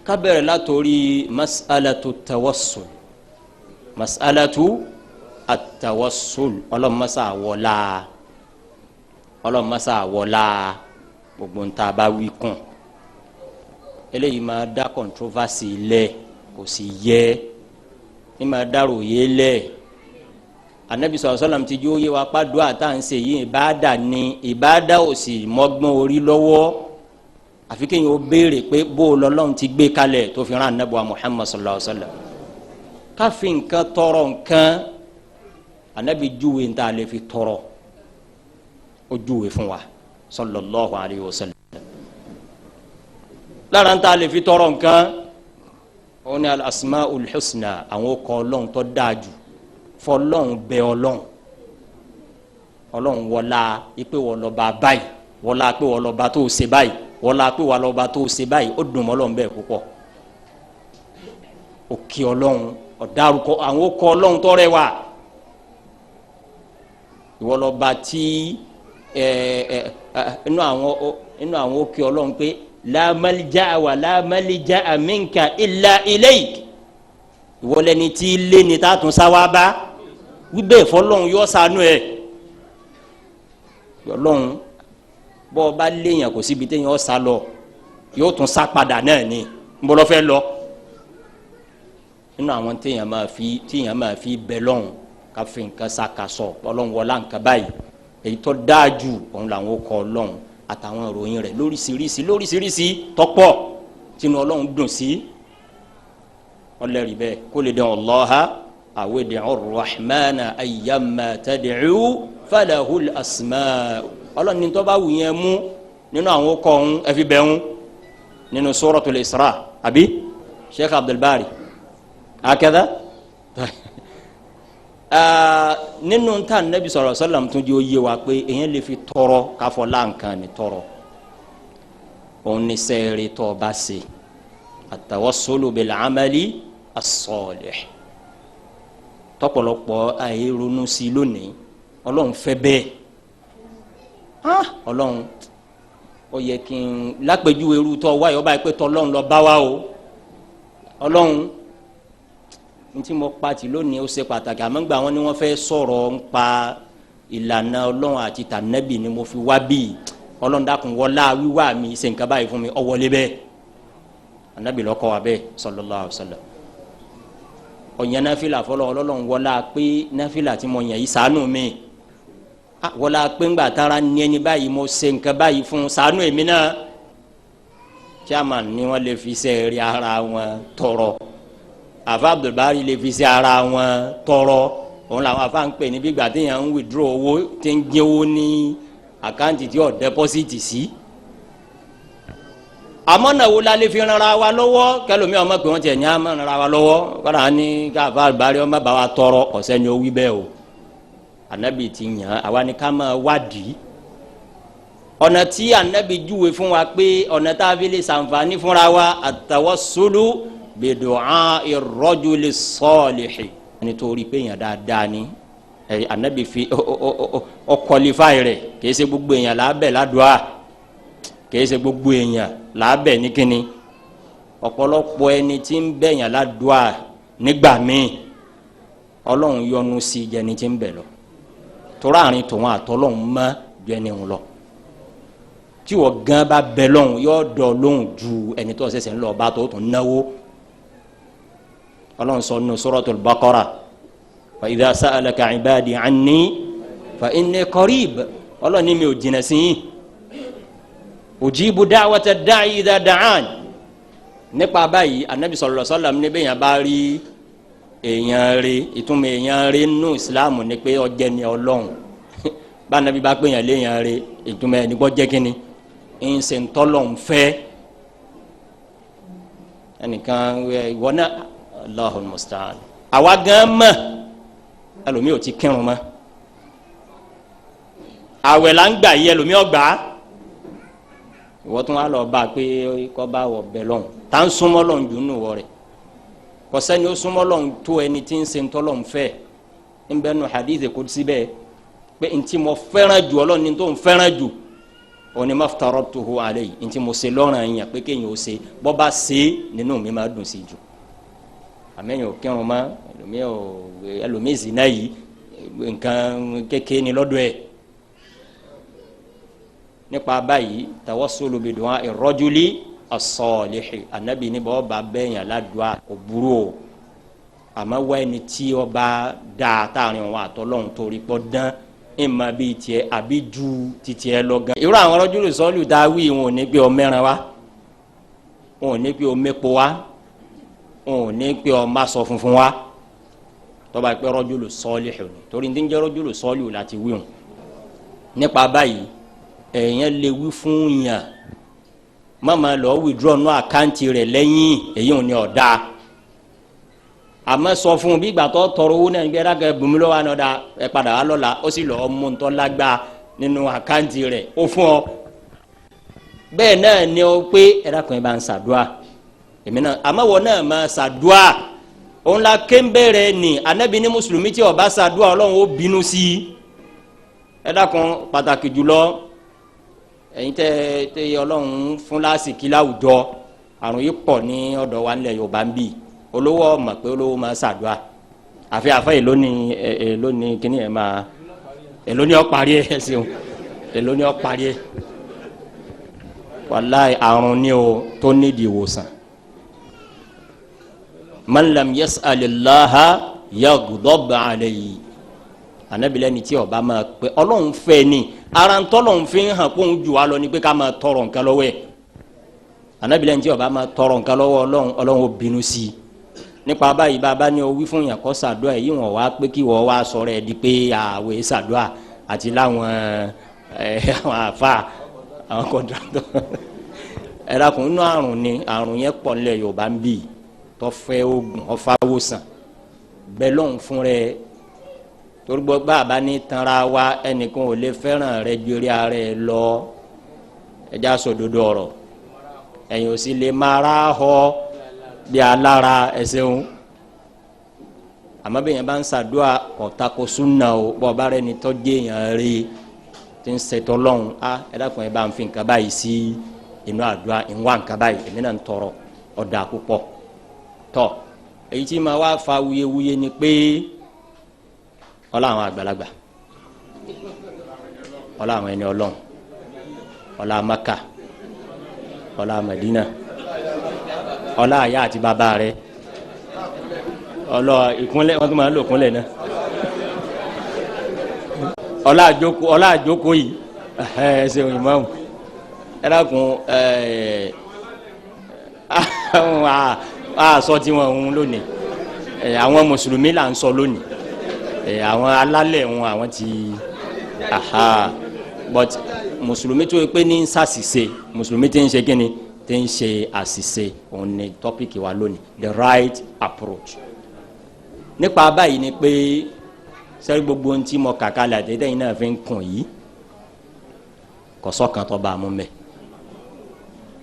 Ká bẹ̀rẹ̀ látòrí mas'alatu tawassul, mas'alatu at-tawassul. Ọlọ́mọsá wọlá, ọlọ́mọsá wọlá gbogbo ntá bá wí kún. Eléyìí máa dá controversy lẹ̀, kò sì yẹ ní máa dárò yé lẹ̀. Anabi sọ̀rọ̀ sọ́lá ti jó yé wa pàdúrà tá à ń ṣe yìí ìbáàdà ni, ìbáàdà ò sì mọ́gbọ́n orí lọ́wọ́. Àfi kéèyàn ó béèrè pé bó o lọ́lọ́run ti gbé kalẹ̀ tó fi rán anabi wa Muhammad sallallahu alaihi wa sallam. Káfí nǹkan tọrọ nǹkan, anabi júwe ń tà lè fi tọrọ, ó júwe fún wa sallallahu alaihi wa sallam. Lára ń tà lè fi tọrọ nǹkan, òun ni al-asmaul husna, àwọn ọkọ Ọlọ́run tó dáa jù fọlọ́run bẹ Ọlọ́run. Ọlọ́run wọlá ipe wọlọba báyìí, wọlá pé wọlọba tó ṣe báyìí, wọlá pé wọlọba tó ṣe báyìí, ó dùn mọ́ Ọlọ́run bẹ́ẹ̀ púpọ̀. Òkè Ọlọ́run ọ̀dàrúkọ àwọn ọkọ Ọlọ́run tó rẹwà, ìwọlọba tí ẹ ẹ inú àwọn òkè Ọlọ́run pé la malja'a wa la malja'a minka illa ilayk, ìwọlẹ́ni tí lé ní tá a tún sáwá bá wíbẹ̀ fọlọ́run yọ sànú ẹ̀. Ọlọ́run bọ́ ọ bá léèyàn kò síbi téèyàn ọ sá lọ, yóò tún sá padà náà ni nbọlọ́ fẹ́ lọ. Nínú àwọn téèyàn máa fi bẹ lọ́hùn ká fi nǹkan sàkàsọ̀ Ọlọ́run wọlá nǹkan báyìí, èyí tó dáa jù òun làwọn kọ Ọlọ́run àtàwọn ìròyìn rẹ̀ lóríṣiríṣi lóríṣiríṣi tọ́pọ̀ tinú Ọlọ́run dùn sí. Ọlẹ́rìí bẹ́ẹ̀ kó lè dẹ̀ Allaha aw ud'u ar-rahmana ayyamma tad'u falahul asma'. Ọlọ́run ní tó bá wù yẹn mú nínú àwọn ọkọ̀ ọ̀hún ẹ̀fí bẹ́ẹ̀ ń nínú Suratul Isra àbí Sheikh Abdul Bari akẹ́dá nínú ta Nabi sallallahu alaihi wasallam tún jẹ́ oyé wa pé èyàn lè fi tọrọ káfọ́ láǹkan ní tọrọ òun ní sẹ́ẹ̀rì tó bá ṣe at-tawassulu bil amali as-salih. Tọ̀pọ̀lọpọ̀ àyè ronú sí lónìí, Ọlọ́run fẹ́ bẹ́ẹ̀. Ọlọ́run ó yẹ kí n lápẹjúwe irú tọ wáyé ọba yìí pé tọlọ́run lọ bá wa o. Ọlọ́run ntí mo pati lónìí ó ṣe pàtàkì, àmọ́ gbà wọ́n ní wọ́n fẹ́ sọ̀rọ̀ ń pa ìlànà Ọlọ́run àti tànẹ́bì ni mo fi wá bíi. Ọlọ́run dákun wọlá wíwá mi ṣe nǹkan báyìí fún mi, ó wọlé bẹ́ẹ̀. Ànábì ló kọ́ wa bẹ́ẹ̀ sallallahu alaihi wasallam. Ọ̀yàn náfìlà fọlọ́ Ọlọ́run wọlá pé náfìlà tí mo yàn yìí ṣàánú mi, wọlá pé ńgbà tára ní ẹni báyìí mo ṣe nǹkan báyìí fún ṣàánú èmi náà. Chairman ni wọ́n lè fi ṣe rí ara wọn tọrọ, àfa Abdulbari lè fi ṣe ara wọn tọrọ. Òun làwọn afa ń pè ní gbígbà téèyàn ń withdraw owó tí ń jẹ owó ní àkáǹtì tí ò dẹ́pọ́sìtì sí. Àmọ́ náà wo la lè fi ràn ra wa lọ́wọ́? Kẹlòmí ọmọ pé wọ́n tiẹ̀ ní àmọ́ ràn ra wa lọ́wọ́ kọ́ra ní káfa Abdulbari ọmọ bá wa tọrọ, ọ̀sẹ̀ ni ó wí bẹ́ẹ̀ o. Anabi ti yàn àwa ni ká máa wádìí ọ̀nà tí anabi júwe fún wa pé ọ̀nà tá a fi lè ṣàǹfààní fúnra wa at-tawassulu bi-du'a'i ar-rajuli s-salihi. Nítorí pé èèyàn dáadáa ni anabi fi ọ kọlifáì rẹ̀. Kìí ṣe gbogbo èèyàn làábẹ̀ ládùá, kìí ṣe gbogbo èèyàn làábẹ̀ ní kíni. Ọ̀pọ̀lọpọ̀ ẹni tí ń bẹ̀yàn ládùá nígbà míì Ọlọ́run yọ́nú sí jẹni tí ń bẹ̀ lọ, tora àárín tòun àtọlọ́hún mọ́ ju ẹni ń lọ. Tí wọ́n gan bá bẹ lọ́hún yóò dọ̀ lóhùn ju ẹni tó ṣẹ̀ṣẹ̀ ń lọ bá tó tún náwó. Ọlọ́run sọ nínú Suratul Baqara wa idha sa'alaka ibadi anni fa inni qarib. Ọlọ́run ní mi ò jìnnà sí yín, ujibu da'wata da'i idha da'an. Nípa báyìí anabi sallallahu alaihi wasallam níbẹ̀ yẹn bá rí èèyàn rí, ìtumọ̀ èèyàn rí nínú ìsìláàmù ni pé ọjẹ́ ni Ọlọ́run. Bá anabi bá pè yàn léèyàn rí, ìtumọ̀ ẹ̀ nígbọ́ jẹ́ kínní ń ṣe ń tọ́lọ̀ ń fẹ́ ẹnìkan ìwọ náà. Allahul musta'an. Àwa gan mọ̀ ẹlòmíì ò ti kírun mọ́, àwẹ̀ là ń gbà yí ẹlòmíì ọgbà. Ìwọ tún wà lọ bá a pé kọ́ bá wọ̀ bẹ̀ lọ́hùn tá ń súnmọ́ lọ́hùn jù nù wọ rẹ̀. Kò sẹ́ni ó súnmọ́ Ọlọ́run tó ẹni tí ń ṣe ń tọ́lọ́run fẹ́. Ń bẹ́ẹ̀ nu hadith qudsi bẹ́ẹ̀ pé ntí mo fẹ́ràn jù Ọlọ́run ní tó ń fẹ́ràn jù òní maftaratuhu alayhi, ntí mo ṣe lọ́rùn yẹn pé kéèyàn ó ṣe, bọ́ bá ṣe nínú mi máa dùn sí jù. Àmẹ́yìn ò kírun mọ́, ẹlòmíì zina yìí nǹkan kékeré ni lọ́dọ̀ ẹ̀. Nípa báyìí tawassulu bi du'a ar-rajuli as-salihi, anabi ní bọ́ bá bẹ́yàn ládùá kò burú o, àmọ́ wá ẹni tí ó bá dáa táàrin wọn àtọ́lọ́hún torí pọ́ dán ìmọ̀ bíi tiẹ̀ àbí ju titiẹ̀ lọ gan. Irú àwọn rajulu salihu tá a wí, wọn ò ní pé ọ mẹ́ran wa, wọn ò ní pé ọ mẹ́po wa, wọn ò ní pé ọ má sọ funfun wa, tọ́ba pé rajulu salihu ni, torí ní jẹ́ rajulu salihu láti wí wọn. Nípa báyìí èèyàn lè wí fún yàn mama lọ withdraw nù àkáǹtì rẹ̀ lẹ́yìn èyí ò ní ọ̀dà, àmọ́ sọ fún un bí ìgbà tó tọrọ owó náà gbẹ́dá kẹ bùnmi lọ́wọ́ àná ọ̀dà ẹ padà wá lọ́la, ó sì lọ́ọ́ mú ntọ́ lágbá nínú àkáǹtì rẹ̀ ó fún ọ. Bẹ́ẹ̀ náà ni ó pé ẹ̀dá kan bá ń ṣàdúà èmi náà, àmọ́ wọ́n náà máa ṣàdúà. Òun la kéńbẹ̀rẹ̀ ni anabi ní mùsùlùmí tí ó bá ṣàdúà Ọlọ́run ó bínú sí i. Ẹ̀dá kan pàtàkì jùlọ ẹ̀yin tẹ́ tẹ́ Ọlọ́run fún lásìkí láwùjọ, àrùn yìí pọ̀ ní ọ̀dọ̀ wa nílẹ̀ Yorùbá ń bì. Olówó mọ̀ pé olówó máa ṣàdúà, àfi àfẹ́ èló ní kíní ẹ̀ máa èló ní ó parí ẹ̀ ṣeun, èló ní ó parí ẹ̀. Wàláì àrùn ni o tó nídìí ìwòsàn. Man lam yas'alillaha yaghdab alayhi, anabilẹ ni tí ó bá máa pé Ọlọ́run fẹ́ ni, ara ń tọ́lọ́run fi hàn kó ń jù wá lọ ni pé ká máa tọrọ nǹkan lọ́wọ́ ẹ̀. Anabilẹ ni tí ó bá máa tọrọ nǹkan lọ́wọ́ Ọlọ́run, Ọlọ́run ó bínú sí i. Nípa báyìí bàbá ní o wí fún yàn kó ṣàdúà, yìí wọ́n wá pé kí wọ́n wá sọ̀rọ̀ ẹ̀ di pé àwẹ̀ ṣàdúà àti láwọn àwọn àfa àwọn kọ̀ǹtrátọ̀. Ẹ dákun, inú àrùn ni àrùn yẹn pọ̀ nílẹ̀ Yorùbá ń bì tó fẹ́ oògùn ọ̀fà wòsàn bẹ́ẹ̀ lọ́hùn fún rẹ̀, torí gbọ́ bàbá ní tanra wa, ẹnìkan ò lè fẹ́ràn rẹ ju eré ara ẹ lọ. Ẹja sòdodo ọ̀rọ̀, ẹ̀yin ò sì lè máa rà họ bí alára ẹsẹ̀hún. Àmọ́ bí yẹn bá ń ṣàdúà kọ̀tàkó súnà o, bọ́ ọba rẹ ni tọ́jú èèyàn rí ti ń ṣètò lọ́hùn, á ẹ dákun ẹ bá ń fi nǹkan báyìí sí inú àdúrà, ìwà nǹkan báyìí èmi náà ń tọrọ ọ̀dà púpọ̀. Tọ́ èyí tí ma wá fa wuyewuye ni pé ọlá àwọn àgbàlagbà, ọlá àwọn ẹni Ọlọ́run, ọlá Maka, ọlá Madina, ọlá àyà àti bàbá rẹ, ọlọ ìkúnlẹ̀ wọn tún máa ń lò kúnlẹ̀ náà, ọlá àjókòó, ọlá àjókòó yìí ẹ ṣeun ìmáàmù. Ẹ dákun ẹ àṣọ tí wọn ń lónìí, àwọn mùsùlùmí là ń sọ lónìí, àwọn alálẹ̀ wọn àwọn ti aha, but mùsùlùmí tó yẹ pé ní ṣàṣìṣe, mùsùlùmí tí ń ṣe kíni tí ń ṣe àṣìṣe, òun ni tọ́pìkì wa lónìí, the right approach. Nípa báyìí ni pé sẹ́rí gbogbo ohun tí mo kàkà lẹ̀ àti tẹ́yìn náà fi ń kùn yìí kò sọ́kan tó bá a mú mẹ́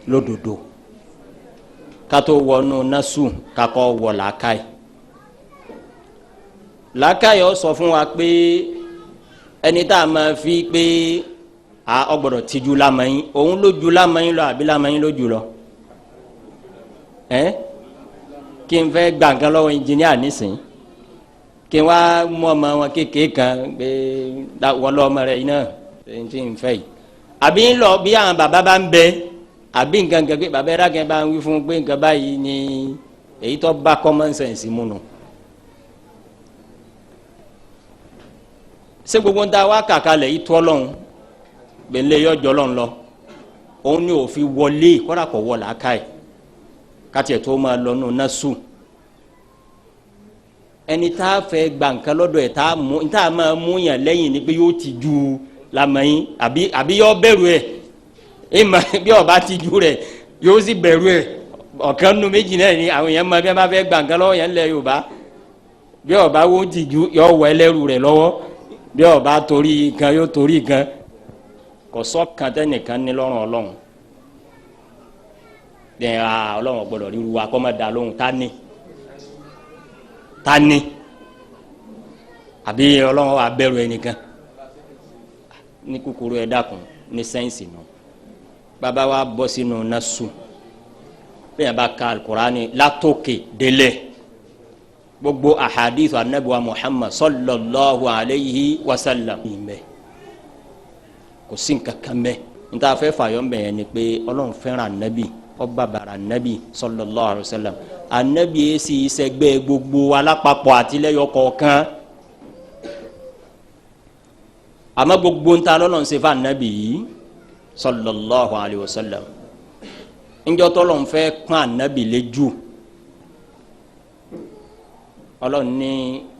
lódodo. Kátó wọnú násù kakọ́ wọ làákàyè, làákàyè ó sọ fún wa pé ẹni tá a máa fi pé a ọ gbọ́dọ̀ tìjú lamẹyìn, òun ló ju lamẹyìn lọ àbí lamẹyìn ló jù lọ? Ẹ kí n fẹ́ gbà nǹkan lọ́wọ́ ẹnjìníà nísìnyí, kí n wá mú ọmọ wọn kékeré kan pé wọ́n lọ́ ọmọ rẹ̀ yìí náà ẹni tí n fẹ́ yìí, àbí ń lọ bí àwọn bàbá bá ń bẹ àbí nǹkan kan pé bàbá ẹ̀rá kan bá ń wí fún pé nǹkan báyìí ni èyí tó bá common sense mu nù. Ṣé gbogbo ń ta wá kàkà lẹ̀ yìí tọ́ lọ́hùn gbẹ̀lẹ́ yọjọ́ lọ́hùn lọ, òun ni òfin wọlé kọ́dà kọ̀ wọ làákà yìí kátìẹ̀ tó máa lọ nù náà sùn. Ẹni tá a fẹ́ gba nǹkan lọ́dọ̀ ẹ̀ tá a mú tá a máa mú yàn lẹ́yìn ni pé yóò ti ju lamẹ́yìn àbí yọ bẹ̀rù ẹ̀ ìmọ̀ bí ọba ti ju rẹ̀ yóò sì bẹ̀rù ẹ̀. Ọ̀kan nu méjì náà ni àwọn èèyàn máa bí wọ́n bá fẹ́ gba nǹkan lọ́wọ́ yẹn lẹ̀ Yorùbá, bí ọba wo ti ju yọ wọ ẹlẹ́rù rẹ̀ lọ́wọ́, bí ọba torí nǹkan yóò torí nǹkan. Kò sọ́kàn tẹ́nìkan ní lọ́rùn Ọlọ́run ẹ̀ Ọlọ́run gbọ́dọ̀ ríru wa kọ́ máa da lóhùn tá ní. Ta ni àbí Ọlọ́run wà bẹ̀rù ẹnìkan ní kúkúrú? Ẹ dákun, ní sẹ́ǹsì nù bàbá wa bọ́ sínú nasu bẹ́ẹ̀ bá ka alukurani látòkè délẹ̀, gbogbo ahadith anabiwa Muhammad sallallahu alayhi wa sallam, ìmẹ̀ kò sí nǹkan kan mẹ́. Níta fẹ́ fàyọ̀ mbẹ̀ yẹn ni pé Ọlọ́run fẹ́ràn anabi, ọba bàrà anabi sallallahu alayhi wa sallam. Anabi yìí sì sẹgbẹ́ gbogbo alápapọ̀ àtìlẹ́yọ kọ̀ọ̀kan, àmọ́ gbogbo ńta lọ́lọ́run ṣe fún anabi yìí sallallahu alayhi wa sallam, ńjọ́ tọ́lọ́run fẹ́ pọ́n anabi léjú, Ọlọ́run ní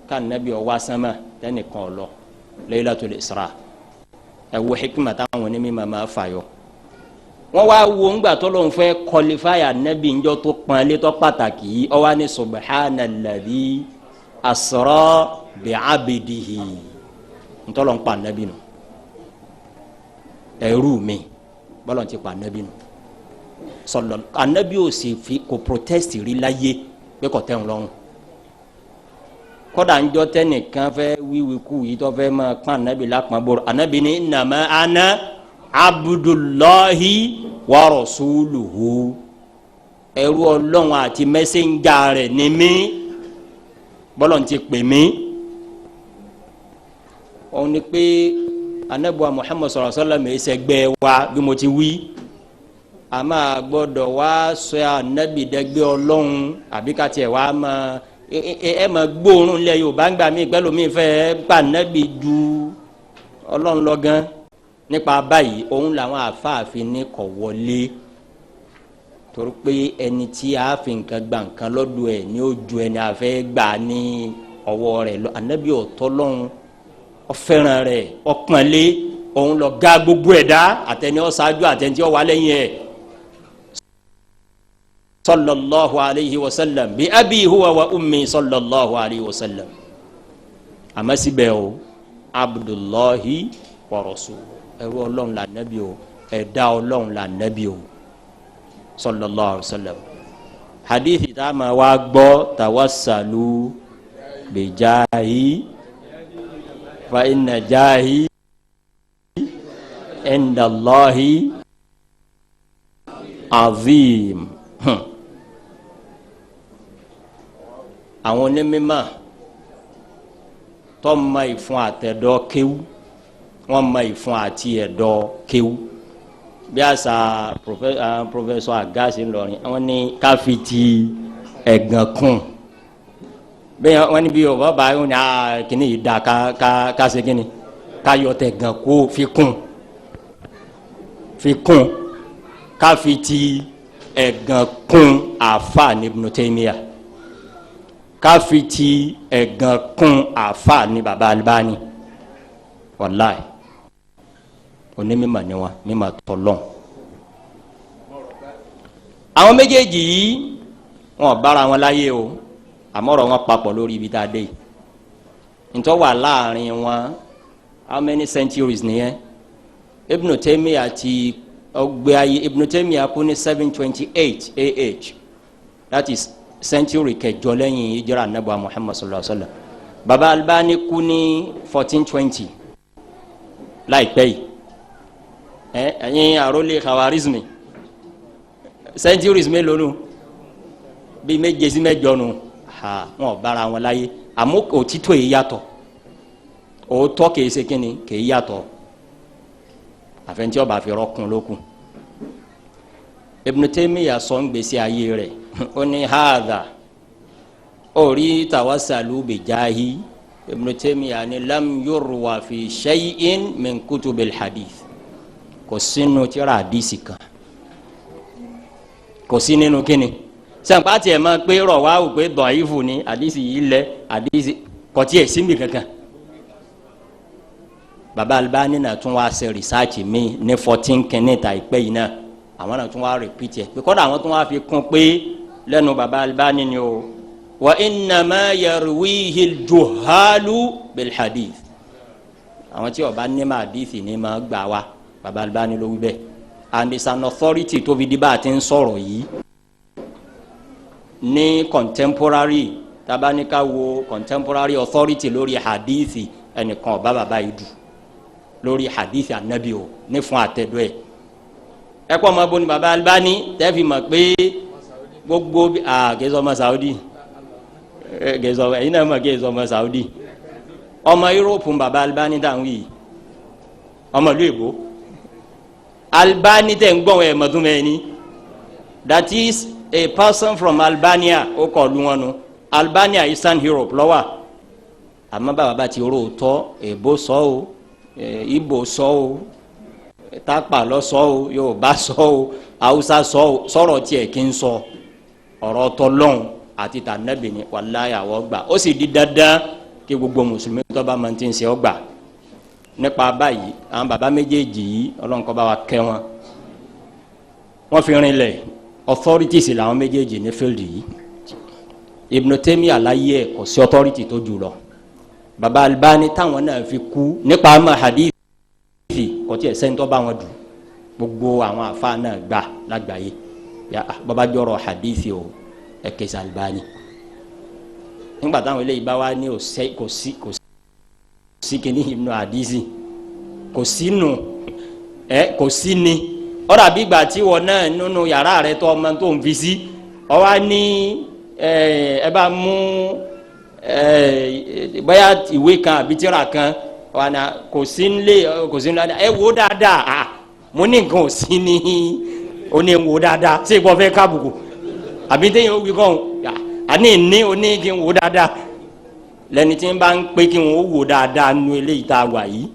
ká anabi ó wá sánmà tẹ́nìkan ọ̀lọ́ Laylatul Isra. Ẹ wo hikima táwọn onímọ̀ máa fàyọ. Wọ́n wá wo ńgbà tọ́lọ́run fẹ́ kọlifáyà anabi ńjọ́ tó pọ́n létọ́ pàtàkì yìí, ó wá ní subhanalladhi asra bi'abdihi. Ntọ́lọ́ ń pa anabi nù, ẹrú mi bọ́lọ̀ ti pa anabi nù sọlọ. Anabi ò sì fi kò protest rí láyé pé kò tẹ̀ ń lọ́rùn. Kódà ńjọ́ tẹnìkan fẹ́ wíwí kú yìí tó fẹ́ máa pọ́n anabi lápọn bọ̀rọ̀, anabi ní innama ana abdullahi wa rasuluhu, ẹrú Ọlọ́run àti mẹ́sẹ̀njà rẹ̀ ní mí, bọ́lọ̀ ti pè mí. Òun ni pé anabuwa Muhammad sallallahu alaihi wasallam ẹsẹgbẹ wa bí mo ti wí, a máa gbọ́dọ̀ wá sọ anabi dẹgbẹ Ọlọ́run àbí ká tiẹ̀ wá máa ẹ máa gbóòórùn lẹ Yorùbá ń gbà mí pẹ̀lú mi fẹ́ pa anabi ju Ọlọ́run lọ gan. Nípa báyìí, òun làwọn àfáàfin ní kọ̀ wọlé, torí pé ẹni tí a fi nǹkan gba nǹkan lọ́dọ̀ ẹ̀ ní ó ju ẹni a fẹ́ gbà ní ọwọ́ rẹ̀ lọ. Anabi ọ̀tọ́ lọ́hùn, ọfẹ́ràn rẹ̀, ọpọnlé, òun lọ ga gbogbo ẹ̀dá àtẹni ọ̀ṣáájú àtẹni tí ó wà lẹ́yìn ẹ̀ sallallahu alayhi wa sallam, bí abi huwa wa ummi sallallahu alayhi wa sallam. Àmọ́ síbẹ̀ o, abdullahi wa rasul, ẹrú Ọlọ́run là nàbí o, ẹ̀dá Ọlọ́run là nàbí o sallallahu alayhi wa sallam. Hadithi tá a máa wá gbọ́, tawassalu bijahi fa inna jahi indallahi azim. Àwọn onímọ̀ tó ma ìfun àtẹ̀dọ̀ kéwú, wọ́n ma ìfun àti ẹ̀dọ̀ kéwú, bí àṣà professor Agasi ńlọrin, wọ́n ní káfi ti ẹ̀gàn kún bẹ́ẹ̀. Wọ́n ní bí ọba bá yóò ní kíní yìí da, ká ká ká ṣe kíní ká yọ tẹ̀ gàn kó fi kún, fi kún, ká fi ti ẹ̀gàn kún. Àfa ní Ibn Taymiyyah, ká fi ti ẹ̀gàn kún àfa ní Baba Albani, wàláì onímọ̀ ni wọn, mímọ̀ tọ́lọ́n. Àwọn méjèèjì yìí, wọn bára wọn láyé o, àmọ́ ọ̀rọ̀ wọn papọ̀ lórí ibi tá a dé yìí. Ntọ́ wà láàrin wọn, how many centuries nìyẹn? Ibn Taymiyyah ti ọgbẹ́ ayé. Ibn Taymiyyah kú ní 728 AH, that is century kẹjọ lẹ́yìn hijra anabu Muhammad sallallahu alaihi wa sallam. Baba Albani kú ní 1420 láìpẹ́ yìí. Ẹ ẹ̀yin àròlé Khawarizmi, centuries mélòó nù? Bíi méje sí mẹ́jọ nù. Ha, wọn ò bára wọn láyé, àmọ́ òtítọ́ yìí yàtọ̀. Òótọ́ kìí ṣe kínni kìí yàtọ̀, àfẹnjẹ ọba fi rọkùn lókun. Ibn Taymiyyah sọ ń gbèsè ayé rẹ̀, ó ní hadha orí tawassalu bijahi. Ibn Taymiyyah ní lam yurwa fi shay'in min kutubil hadith, kò sínú tírà hadisi kan, kò sí nínú kínni sànpá tiẹ̀ máa pé rọ̀ wá wò pé dọ̀yìfù ni hadisi yìí lẹ̀, hadisi kò tiẹ̀ síbi kankan. Baba Albani náà tún wá ṣe rìsáàcì mi ní 14 kìíní ta ìpẹ́ yìí náà, àwọn náà tún wá repeat ẹ̀ pé kọ́dà àwọn tún wá fi kún pé lẹ́nu Baba Albani ni o, wa innama yarwihi al-juhalu bil hadith, àwọn tí ó bá ní ma hadith ní ma gbà wá. Baba Albani ló wí bẹ́ẹ̀, and it's an authority tó fi di bá a ti ń sọ̀rọ̀ yìí ní contemporary. Tabanika wo contemporary authority lórí hadithi, ẹnìkan ọba bàbá yìí dù lórí hadithi anabi o ní fún àtẹ̀dọ́ ẹ̀. Ẹ kọ́ ọmọ bóni bàbá Albani tẹ́fì mọ̀ pé gbogbo kìí sọ ọmọ Saudi, kìí sọ ẹ̀yin náà mọ̀ kìí sọ ọmọ Saudi, ọmọ Europe bàbá Albani dáhùn yìí, ọmọ ìlú èbó Albani tẹ̀ ń gbọ́n ẹ̀ mọ̀túnmẹ́ ni, that is a person from Albania. Ó kọ̀ lu wọn nu Albania, Eastern Europe lọ́wọ́. Àmọ́ bàbá bá ti rò tọ́, èbó sọ o, Ìgbò sọ o, Tápà lọ sọ o, Yorùbá sọ o, Haúsá sọ o, sọ̀rọ̀ tiẹ̀ kí n sọ ọ̀rọ̀ tọ́lọ́hún àti tànàbì ni wàláyà wọ́n gbà. Ó sì di dandan kí gbogbo mùsùlùmí tó bá máa ti ń ṣe ọ́ gbà. Nípa báyìí, àwọn bàbá méjèèjì yìí, Ọlọ́run kó bá wa kẹ́ wọn, wọ́n fi rinlẹ̀ authorities làwọn méjèèjì ní field yìí. Ibn Taymiyyah aláyé ẹ̀ kò sí authority tó jù lọ. Baba Albani táwọn náà fi kú nípa àmà hadithi, kò tí ẹ̀ sẹ́ńtọ́ bá wọn dù. Gbogbo àwọn àfa náà gbà lágbàáyé ya bàbá jọrọ hadithi o, ẹ̀ kẹsì Albani. Nígbà táwọn eléyìí bá wá ní kò sí kò sí kíní Ibn hadithi kò sí nù ẹ kò sí ni. Ọ̀rọ̀ àbí ìgbà tí wọn náà nínú yàrá rẹ tó ọmọ tó ń fi sí ọ wá ní ẹ bá mú ẹ bóyá ìwé kan àbí tírà kan wàna kò sí nílé, kò sí nílé, ẹ wò dáadáa. À mo ní nǹkan ò sí ní, ó ní wò dáadáa. Ṣé ìbọn fẹ́ kábùkù àbí téèyàn ó wí kàn àní ní ó ní kí n wò dáadáa. Lẹni tí ń bá ń pé kí n ó wò dáadáa nu eléyìí tá a wà yìí,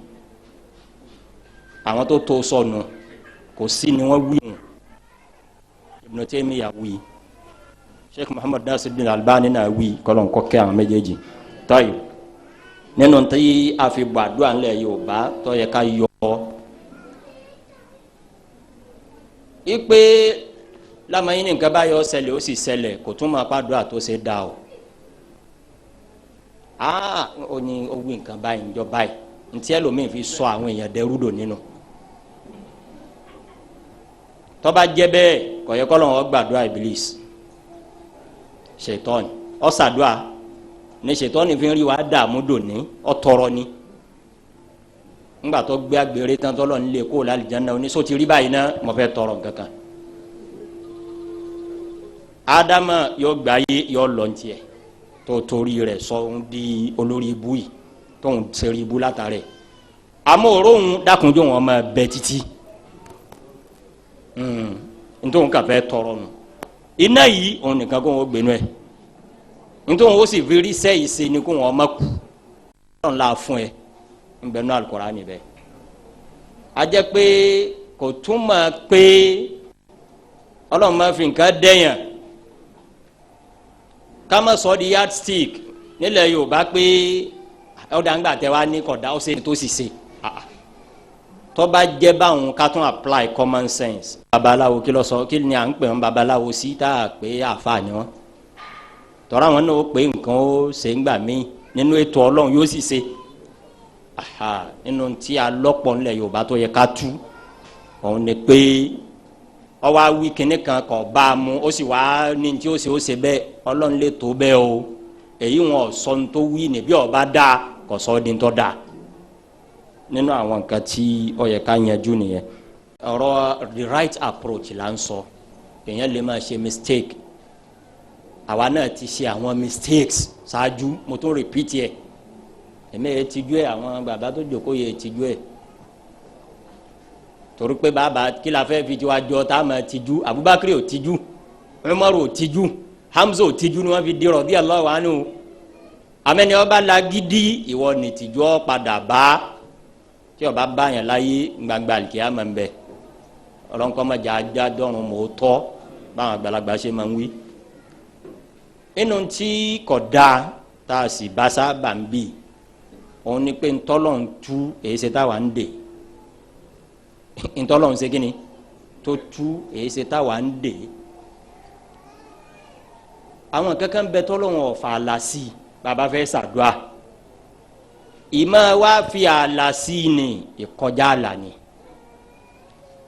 àwọn tó tó sọnù kò sí ni wọ́n wí. Ibn Taymiyyah wí, Sheikh Muhammad Nasiruddin Albani náà wí, kọlọ̀ ń kọ́kẹ́ àwọn méjèèjì. Tọ́yì nínú tí a fi bọ̀ àdúrà ńlẹ̀ Yorùbá tó yẹ ká yọ ọ́ ipe lamẹ́yìn nǹkan báyọ̀ ṣẹlẹ̀, ó sì ṣẹlẹ̀, kò tún máa pàdúrà tó ṣe dá o. Aa ó ní ó wí nǹkan báyìí njọ báyìí ntí ẹlòmíì fi sọ àwọn èèyàn dẹrú dò nínú. Tó bá jẹ́ bẹ́ẹ̀, kò yẹ kọ́ lọ́wọ́ gbàdúrà Iblis ṣètọ́ni ọ̀sàdúà ní ṣètọ́ni fi ń rí wa dààmú dòní ọ̀tọ̀rọ̀ ni. Ńgbà tó gbé agbèrè tán tọ́lọ̀ nílé kó lálìjáná oní sọ ti rí báyìí náà, mo fẹ́ tọrọ nǹkan kan. Ádámà yóò gbà yé yóò lọ tiẹ̀ tó torí rẹ̀ sọ ń di olórí ibú yìí tó ń seri ibú látàrẹ̀. Àmọ́ òróhùn dákunjó wọn máa bẹ títí ntòun kà fẹ́ tọrọ nù iná yìí, òun nìkan kó wọn gbénu ẹ, nítorí wọn ó sì fi rí sẹ́yìí ṣe ni kó wọn má kú. Ọlọ́run la fún ẹ nbẹ nù Al-Qur'ani bẹ. A jẹ́ pé kò túmọ̀ pé Ọlọ́run máa fi nǹkan dẹ́yàn ká má sọ di yardstick nílẹ̀ Yorùbá pé ọ̀dà ńgbà tẹ wá ní kọ̀dá ó ṣe tó sì ṣe. Tó bá jẹ́ báwọn, ká tún apply common sense. Babaláwo kí ló sọ? Kí ni à ń pè wọn babaláwo sí tá a pé àfa ni wọn? Tọ́ra wọn náà ó pé nǹkan ó ṣe ń gbà mí nínú ètò Ọlọ́run yóò sì ṣe. Aha, nínú tí a lọ́pọ̀ ńlẹ̀ Yorùbá tó yẹ ká tú òun ni pé ọwọ́ awi kìnnì kan kọ̀ bá a mú, ó sì wá ní tí ó ṣe, ó ṣe bẹ́ẹ̀. Ọlọ́run lè tó bẹ́ẹ̀ o. Èyí wọn sọ ní tó wí ní bí ọba dáa kò sọ ní tó dáa. Nínú àwọn nǹkan tí ó yẹ ká yanjú nìyẹn. Ọ̀rọ̀ the right approach là ń sọ. Èèyàn lè máa ṣe mistake, àwa náà ti ṣe àwọn mistakes ṣáájú. Mo tún repeat ẹ, èmi yẹ tijú ẹ, àwọn bàbá tó jókòó yẹ tijú ẹ, torí pé bàbá kí la fẹ́ fi tiwa jọ tá a máa tijú? Abubakar ò tijú, Umaru ò tijú, Hamza ò tijú ni wọ́n fi di radiyallahu anhu. Amẹ́ni ọba lagídí, ìwọ ní tìjú ọ padà bá tí ọba bá yẹn láyé gbangba alikiyama ń bẹ. Ọlọ́nkọ́mọdé ajá dọ́rùn mọ́ tọ́ báwọn àgbàlagbà ṣe máa ń wí. Inú tí kò dáa tá a sì bá sábà ń bì, òun ni pé ntọ́lọ̀ ń tú èyí ṣe táwa ń dè. Ntọ́lọ̀ ń ṣe kíni tó tú èyí ṣe táwa ń dè. Àwọn kankan bẹ tọ́lọ̀ wọn ọ̀fà àlà sí i. Bàbá fẹ́ ṣàdúà, ìmọ̀ wa fi àlà sí i ní ìkọjá àlà ni.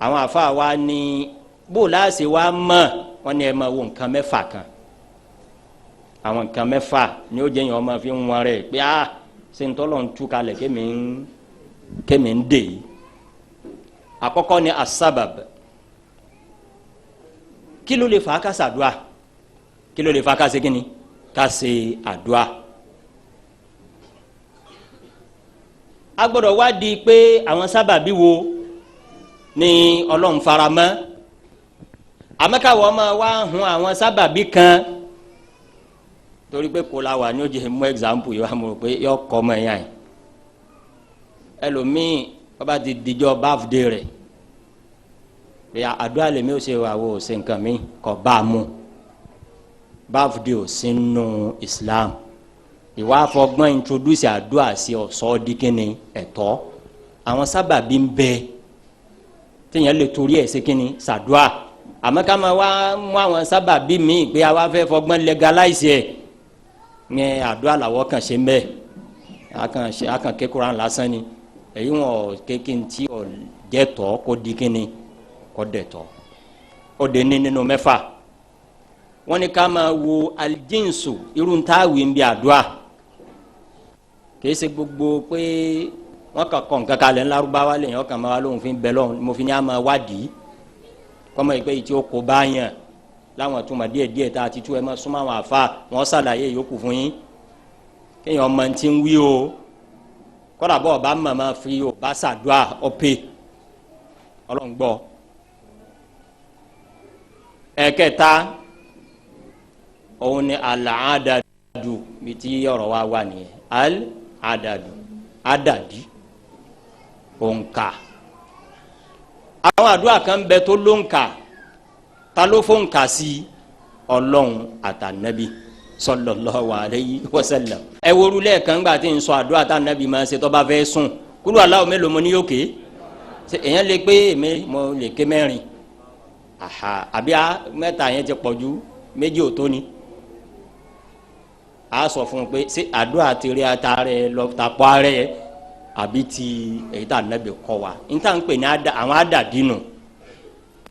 Àwọn àfa wa ní bó láàṣẹ wa mọ̀, wọn ni ẹ máa wo nǹkan mẹ́fà kan. Àwọn nǹkan mẹ́fà ni ó jẹ́ yẹn ọmọ fi ń wọn rẹ̀ pé a ṣe ń tọ́lọ̀ ń tú kalẹ̀ kémi ń dè yìí. Àkọ́kọ́ ni asabab. Kí ló lè fà á ká ṣàdúà? Kí ló lè fà á ká ṣe kíni? Ká ṣe àdúà. A gbọ́dọ̀ wádìí pé àwọn sábàbí wo ni Ọlọ́run faramọ́. Àmọ́ káwọn ọmọ wa hun àwọn sábàbí kan torí pé kò la wà ní ó jẹ́ mú example yìí wá mo rò pé yọ kọ́ ọmọ ẹ̀yà yìí. Ẹlòmíì wọ́n bá ti dijọ́ birthday rẹ̀ pé àdúrà lèmi ò ṣe wà wò ó ṣe nǹkan mi kò bá a mú. Birthday ò sí nù Islam. Ìwà àfọgbọ́n introduce àdúrà sí ọ̀sọ́ di kíni ẹ̀tọ́. Àwọn sábàbí ń bẹ téèyàn lè torí ẹ̀ ṣe kíni ṣàdúrà. Àmọ́ ká máa wá mú àwọn sábàbí míì pé àwa fẹ́ fọgbọ́n legalize ẹ̀ ní àdúrà làwọ̀ kàn ṣe ń bẹ́ẹ̀ akàn ké Kùránì lásán ni. Èyí wọn kékin tí ò jẹ́ tọ́ kó di kíni kó dẹ̀ tọ́. Ó de ní nínú mẹ́fà. Wọ́n ní ká máa wo alijinsu irun tá a wí ń bí àdúrà. Kìí ṣe gbogbo pé wọ́n kàn kọ́ nǹkan kalẹ̀ ńlárúbáwá lèyàn kàn máa wá lóhùn fi bẹ́ẹ̀ lọ́hùn. Mo fi ní a máa wádìí kọ́mọ ìpè yìí tí ó kó bá yàn láwọn túmọ̀ díẹ̀ díẹ̀ tá a ti tú ẹ máa súnmọ́ àwọn àfa wọ́n ṣàlàyé yòókù fún yín. Kéèyàn ọmọ ti ń wí o. Kọ́dà bọ́ ọba màmá fi ọba ṣàdúà ọ̀pẹ Ọlọ́run gbọ́. Ẹ̀kẹta òun ni àlàádàdù bí tí ọ̀rọ̀ wa wà nìyẹn. Àlàádàdù àdàdì òǹkà. Àwọn àdúrà kan bẹ tó lóǹkà. Ta ló fóǹkà sí? Ọlọ́run àtànẹ́bí sallallahu alayhi wa sallam. Ẹ woru lẹ́ẹ̀kan gbà tí ń sọ àdúrà tá nàbí máa ṣe tó bá fẹ́ sùn. Kúlù aláwọ̀ mélòó mo ní yóò ké? Ṣé èèyàn lè pé èmi mo lè ké mẹ́rin? Àhà, àbí mẹ́ta yẹn ti pọ̀ ju méjì ò tó ni. A sọ fún un pé ṣé àdúrà ti rí ata rẹ lọ tapọ̀ rẹ àbí ti èyí tá nàbí kọ́ wa. N tá n pè ní àwọn àdàdínù.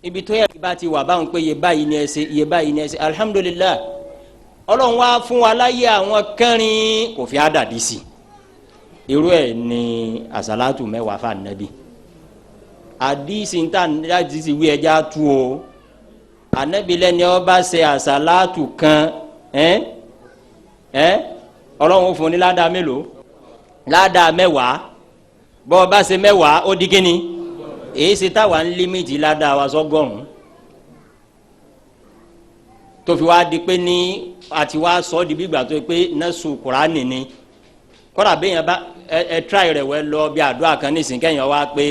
Ibi tó yẹ kí bá ti wà báwọn pé iye báyìí ni ẹ ṣe, iye báyìí ni ẹ ṣe, alhamdulillah. Ọlọ́run wá fún wa láyé àwọn kẹrin kò fi àdàdì sí. Irú ẹ̀ ní àsálàtù mẹ́wàá fún ànábì. Àdìsí ń tà àdìsí wí ẹja tú o. Ànábì lẹ́ni ó bá ṣe àsálàtù kan Ọlọ́run fún ní ládàá mélòó? Ládàá mẹ́wàá. Bọ́ ọ bá ṣe mẹ́wàá ó di kíni? Èyí ṣe táwa ń límìtì ládàá wa sọ́gọ́rùn-ún. Tó fi wá di pé ní àti wá sọ di bí gbà tó pé nẹ́sù Kùránì ni. Kọ́dà bẹ́yẹn bá ẹ tíráì rẹ̀ wẹ́ lọ bí àdúrà kan nísìnyí kẹ́yìn wá pé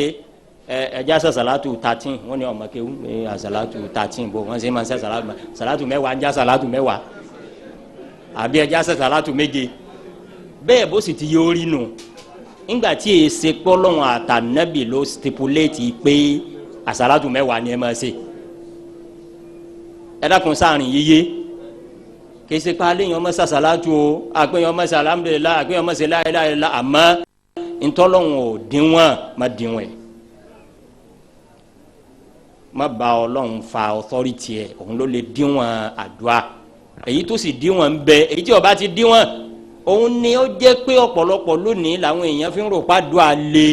ẹja sọ sàlátù 13. Wọ́n ní ọmọ kéwú àsàlátù 13 bò wọ́n ṣe máa ń sẹ́ sàlátù mẹ́wàá ń já sàlátù mẹ́wàá àbí ẹja sọ sàlátù méje. Bẹ́ẹ̀ bó sì ti yọ orí nù. Ńgbà tí èsè pọ́lọ́hún àtànẹ́bì ló stipulate pé àsàlátù mẹ́wàá ni ẹ máa ṣe. Ẹ dákun sáàrin yíyé. Kìí pa aléyàn ọmọ sàṣàlátù o, àpéyàn ọmọ sàlámùdèlá, àpéyàn ọmọ sẹ láìláìlá, àmọ́ ntọ́lọ́hún ò dínwọ̀n má dínwọ̀n ẹ̀. Má ba Ọlọ́run fa authority ẹ̀, òun ló lè dínwọ̀n àdúrà. Èyí tó sì dínwọ̀n ń bẹ, èyí tí ó bá ti dínwọ̀n òun ni ó jẹ́ pé ọ̀pọ̀lọpọ̀ lónìí làwọn èèyàn fi ń rò pa àdúrà le.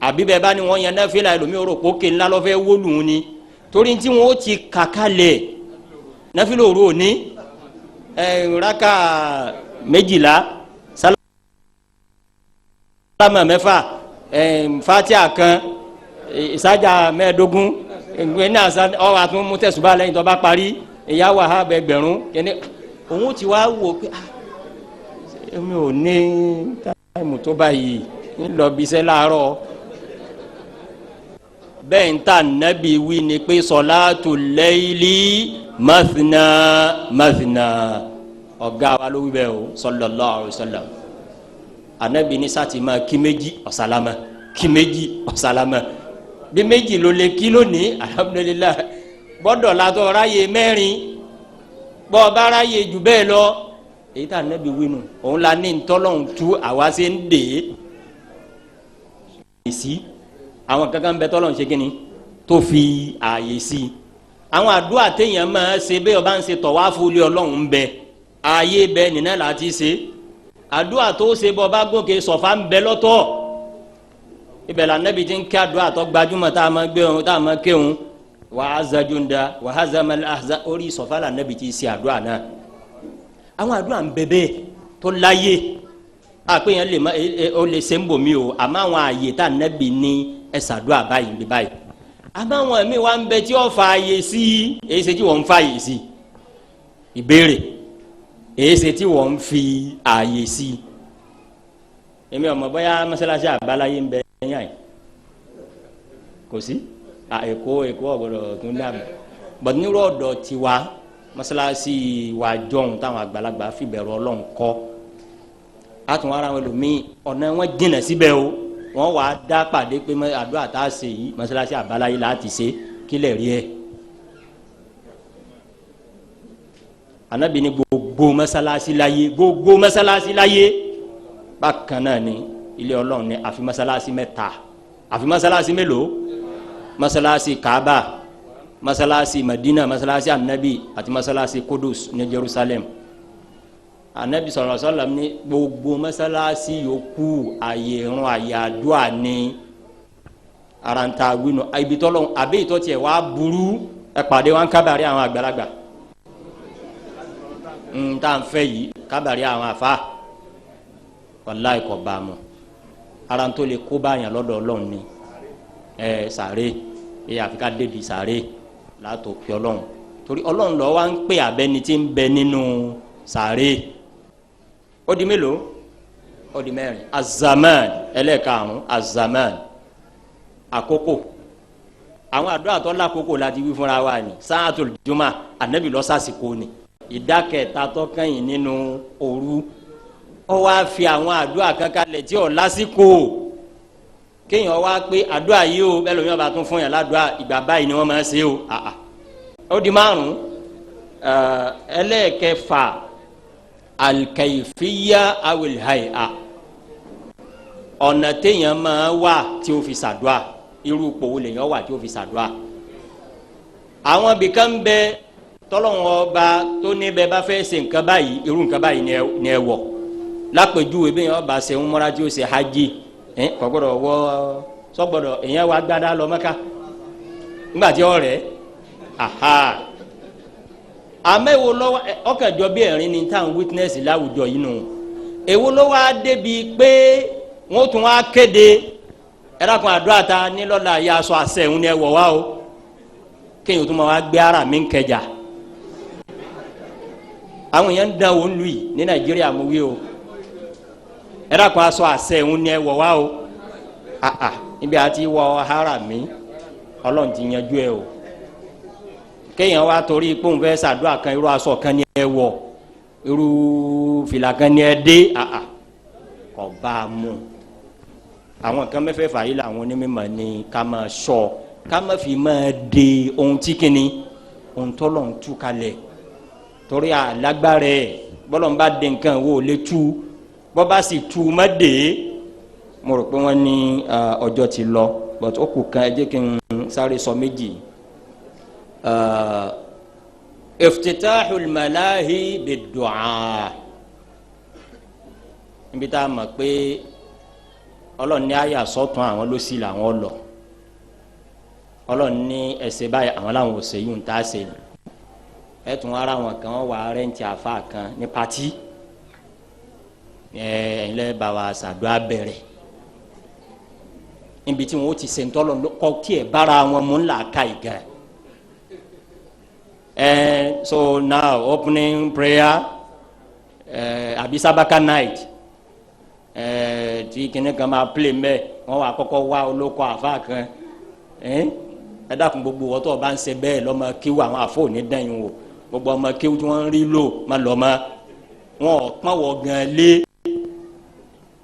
Àbí bẹ́ẹ̀ bá ní wọ́n yan náfìlà ẹlòmíì rò pé òkè ńlá lọ́fẹ́ wólù ún ni. Torí tí wọ́n ó ti kàkálẹ̀ náfìlà òru òní raka 12 sálámà mẹ́fà fatia kan ìsájà 25 ní àṣà ọwọ́ àtún mú tẹ̀sùbá lẹ́yìn tó bá parí ìyá wàhábà ẹgbẹ̀rún kẹ́ni. Òun ti wá wò pé èmi ò ní táìmù tó báyìí ń lọ bí iṣẹ́ láàárọ̀. Bẹ́ẹ̀ ń tà nábì wí ni pé sọ̀láàtù layli mathna mathna. Ọ̀gá wa ló wí bẹ́ẹ̀ o sallallahu alaihi wasallam. Ànábì ní sátì máa kí méjì ọ̀sálámà, kí méjì ọ̀sálámà. Bí méjì ló lè kí lónìí alhamdulillah. Gbọ́dọ̀ látọ̀ ráyè mẹ́rin, bọ́ ọ bá ráyè jù bẹ́ẹ̀ lọ. Èyí tà nábì wí nù òun la ní ntọ́lọ́hún tú àwa ṣe ń dè é sí. Àwọn kankan bẹ tọ́lọ́hún ṣe kínní tó fi ààyè sí. Àwọn àdúrà téèyàn máa ṣe bẹ́ẹ̀ ọba ń ṣe tọ̀wáfù lé Ọlọ́run ń bẹ. Ààyè bẹ́ẹ̀ nínú láti ṣe àdúrà tó ṣe bọ́ bá gòkè Sọ̀fà ń bẹ lọ́tọ̀. Ibẹ̀ la Ànábì ti ń kí àdúrà tó gbajúmọ̀ tá a máa gbé òun, tá a máa ké òun, wa azza junda wa hazama al-ahza. Orí Sọ̀fà la Ànábì ti ṣe àdúrà náà. Àwọn àdúrà ń bẹ bẹ́ẹ̀ tó láyé àpé yẹn lè má ó lè ṣe ń bò mí o. Àmọ́ àwọn àyè tá Ànábì ní ẹ ṣàdúrà báyìí bí báyìí, àmọ́ àwọn ẹ̀mí wa ń bẹ tí ó fa àyè sí. Èyí ṣe tí wọ́n ń fa àyè sí? Ìbéèrè, èyí ṣe tí wọ́n ń fi àyè sí? Èmi ọmọ bóyá mọ́sálásí àbáláyé ń bẹ ẹ̀yàn yìí kò sí. Èkó, Èkó ọ̀gbọ́dọ̀ tún ní àmì bọ̀dé nírú ọ̀dọ̀ tiwa. Mọ́sálásí wa jọ̀hún táwọn àgbàlagbà fìbẹ̀rù Ọlọ́run kọ́ àtún ara wọn lòmíì, ọ̀nà wọn jìnnà síbẹ̀ o. Wọ́n wàá dá pàdé pé àdúrà tá a ṣe yìí, mọ́sálásí àbáláyé láti ṣe. Kílẹ̀ rí ẹ̀? Ànábì ní gbogbo mọ́sálásí láyé, gbogbo mọ́sálásí láyé bákan náà ni ilé Ọlọ́run ní, àfi mọ́sálásí mẹ́ta. Àfi mọ́sálásí mélòó? Mọ́sálásí Kaaba, mọ́sálásí Madina, mọ́sálásí Anabi, àti mọ́sálásí Kudus ní Jerusalem. Anabi sallallahu alaihi wasallam ní gbogbo mọ́sálásí yòókù, àyè ìrun, àyè àdúà ní aranta winu ibi tọ́lọ́ àbí ìtọ́ tiẹ̀ wá burú. Ẹ pàdé wọn kábàárì àwọn àgbàlagbà ń tá à ń fẹ́ yìí, kábàárì àwọn àfa, wàláì kò bá a mọ̀. Ara tó lè kó báyàn lọ́dọ̀ Ọlọ́run ni ẹ sàré ẹ, àfi ká débi sàré látò pé Ọlọ́run, torí Ọlọ́run lọ́ wá ń pè abẹ́ni tí ń bẹ nínú sàré. Ó di mélòó? Ó di mẹ́rin. Azaman, ẹlẹ́ẹ̀karùn, azaman, àkókò. Àwọn àdúrà tó lákòókò láti wí fúnra wa ni sáàtò jùmọ̀ Ànábì lọ sásìkò ni ìdá kẹta tó kẹ́yìn nínú òru. Ó wá fi àwọn àdúrà kankan lẹ̀ tí ò lásìkò, kéèyàn wá pé àdúrà yìí o, bẹ́ẹ̀ lómi ọba tún fún yàn ládùúrà ìgbà báyìí ni wọ́n máa ṣe o. Àà, ó di márùn. Ẹlẹ́ẹ̀kẹfà, alikaifiya awilhaiya, ọ̀nà téèyàn máa wà tí ó fi ṣàdúà, irú ipò wo lèèyàn wà tí ó fi ṣàdúà. Àwọn ibìkan bẹ tọ́lọ́wọ́n ọba tó níbẹ̀ bá fẹ́ ṣe nǹkan báyìí, irú nǹkan báyìí ni ẹ wọ̀. Lápèjúwe, bí yẹn ọba ṣe ń múra tí ó ṣe hajj, ẹ kò gbọ́dọ̀ wọ sọgbọ́dọ̀ èyàn wá gbádá lọ Mẹ́kà nígbà tí ọ̀rẹ́ aha. Àmọ́ èwo lọ́wọ́ ọkànjọ bí ẹ̀rín ni táwọn witness láwùjọ yìí nù? Èwo ló wá débi pé wọ́n tún wá kéde ẹ̀rọ̀kùn àdúrà ta nílọ́la yà sọ àṣẹ ìhun ni ẹ wọ̀ wá o, kéèyàn tún máa wá gbé ara mi ń kẹjà? Àwọn èèyàn ń dán òun lù yìí ní Nàìjíríà mú wí o. Ẹ̀rọ̀kùn aṣọ àṣẹ ìhun ni ẹ wọ̀ wá o. Àà, níbi àti wọ ara mi, Ọlọ́run ti yanjú ẹ o. Kéèyàn wá torí pé òun fẹ́ ṣàdúrà kan, irú aṣọ kan ni ẹ wọ̀, irú fìlà kan ni ẹ dé, àà, kò bá a mú. Àwọn kan mẹ́fẹ̀ẹ̀fà yìí làwọn onímọ̀ ní ká máa sọ, ká má fi máa de ohun tí kìíní, ohun tọ́lọ̀ ń tú kalẹ̀, torí àlágbára ẹ̀. Bọ́lọ̀ ń bá de nǹkan wo lè tú, bọ́ bá sì tú má dé. Mo rò pé wọ́n ní ọjọ́ ti lọ, but ó kù kan. Ẹ jẹ́ kí n sáré sọ méjì. Iftitahul malahi bid-du'a, níbi tá a mọ̀ pé Ọlọ́run ní àyà sọ́tún, àwọn ló sì làwọn lọ. Ọlọ́run ní ẹsẹ̀ báyìí, àwọn làwọn ò ṣe yìí ń tá a ṣe. Ẹ tún ara wọn kan wà rẹ́ǹtì àfa kan ní pati ẹ ẹ ńlẹ́ bá wa ṣàdúrà bẹ̀rẹ̀, níbi tí wọn ó ti ṣe ń tọ́lọ̀ kọ́ tí ẹ bára wọn mú ńlá ká ìgàn. So now opening prayer, àbí sábàkà night, tí kinní kan máa play mbẹ, wọn wà kọ́kọ́ wá olóko àfa kan. Ẹ dákun, gbogbo wọ́n tó bá ń ṣe bẹ́ẹ̀ lọ́mọ kíwò, àwọn àfọ òní dẹ́yìn o. Gbogbo ọmọ kíwò tí wọ́n ń rí lò má lọ́ mọ́ wọn ò pọ́n wọ gan lé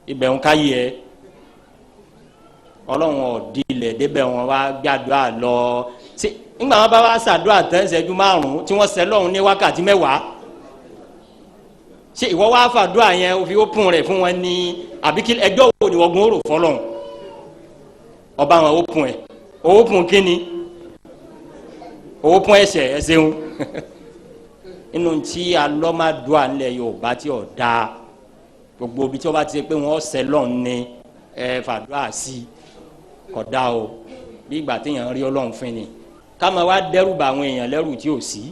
ibẹ̀ ń ká yẹ. Ọlọ́run ọ̀dìlẹ̀ débẹ̀, wọn wá gbàdúrà lọ ṣé ńgbà wọn bá wá ṣàdúrà tán ìṣẹ́jú 5 tí wọ́n ṣẹ lọ́hùn ní wákàtí 10, ṣé ìwọ wá fàdúrà yẹn o fi ó pùn rẹ̀ fún wọn ní, àbí kí ẹjọ́ wo ni wọ́n gun ó rò fọlọ́hùn ọba wọn ó pùn ẹ̀? Ó pùn kínni? Ó pùn ẹsẹ̀ ẹsẹ̀hún. Inú tí alọ́mọdúà ńlẹ̀ Yorùbá tí ò dáa, gbogbo ibi tí wọ́n bá ti ṣe pé wọ́n ṣẹ lọ́n ni ẹ fàdúrà sí kò dáa o. Bí ìgbà téèyàn rí Ọlọ́run fún ni ká máa wá dẹ́rù bà àwọn èèyàn lẹ́rù tí ò sí,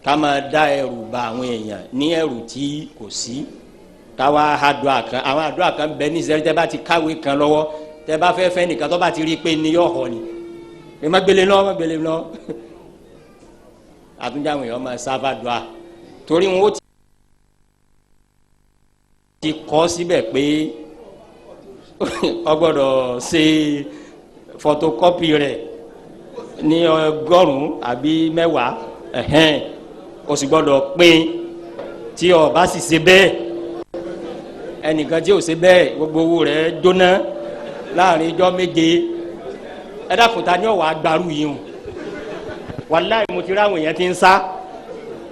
ká máa dá ẹrù bà àwọn èèyàn ní ẹrù tí kò sí, ká wá àdúrà kan. Àwọn àdúrà kan bẹ ní sẹ́rí, tẹ́ bá ti káwé kan lọ́wọ́, tẹ́ bá fẹ́ fẹ́ nìkan tó bá ti rí i pé ní yọ̀ họ ni ẹ má gbélé lọ, má gbélé lọ. Àtúnjà àwọn èèyàn máa sáfà dùà torí wọn ó ti kọ́ síbẹ̀ pé ó gbọ́dọ̀ ṣe fọtokọ́pì rẹ̀ ní 100 àbí 10, ẹ̀hẹ́n, o sì gbọ́dọ̀ pín. Tí o bá sì ṣe bẹ́ẹ̀, ẹnìkan tí o ṣe bẹ́ẹ̀, gbogbo owó rẹ̀ jóná láàrin ijọ́ 7. Ẹ dákun, ta ni ó wá gbarú yìí o? Wàláì, mo ti ráwọn èèyàn ti ń sá,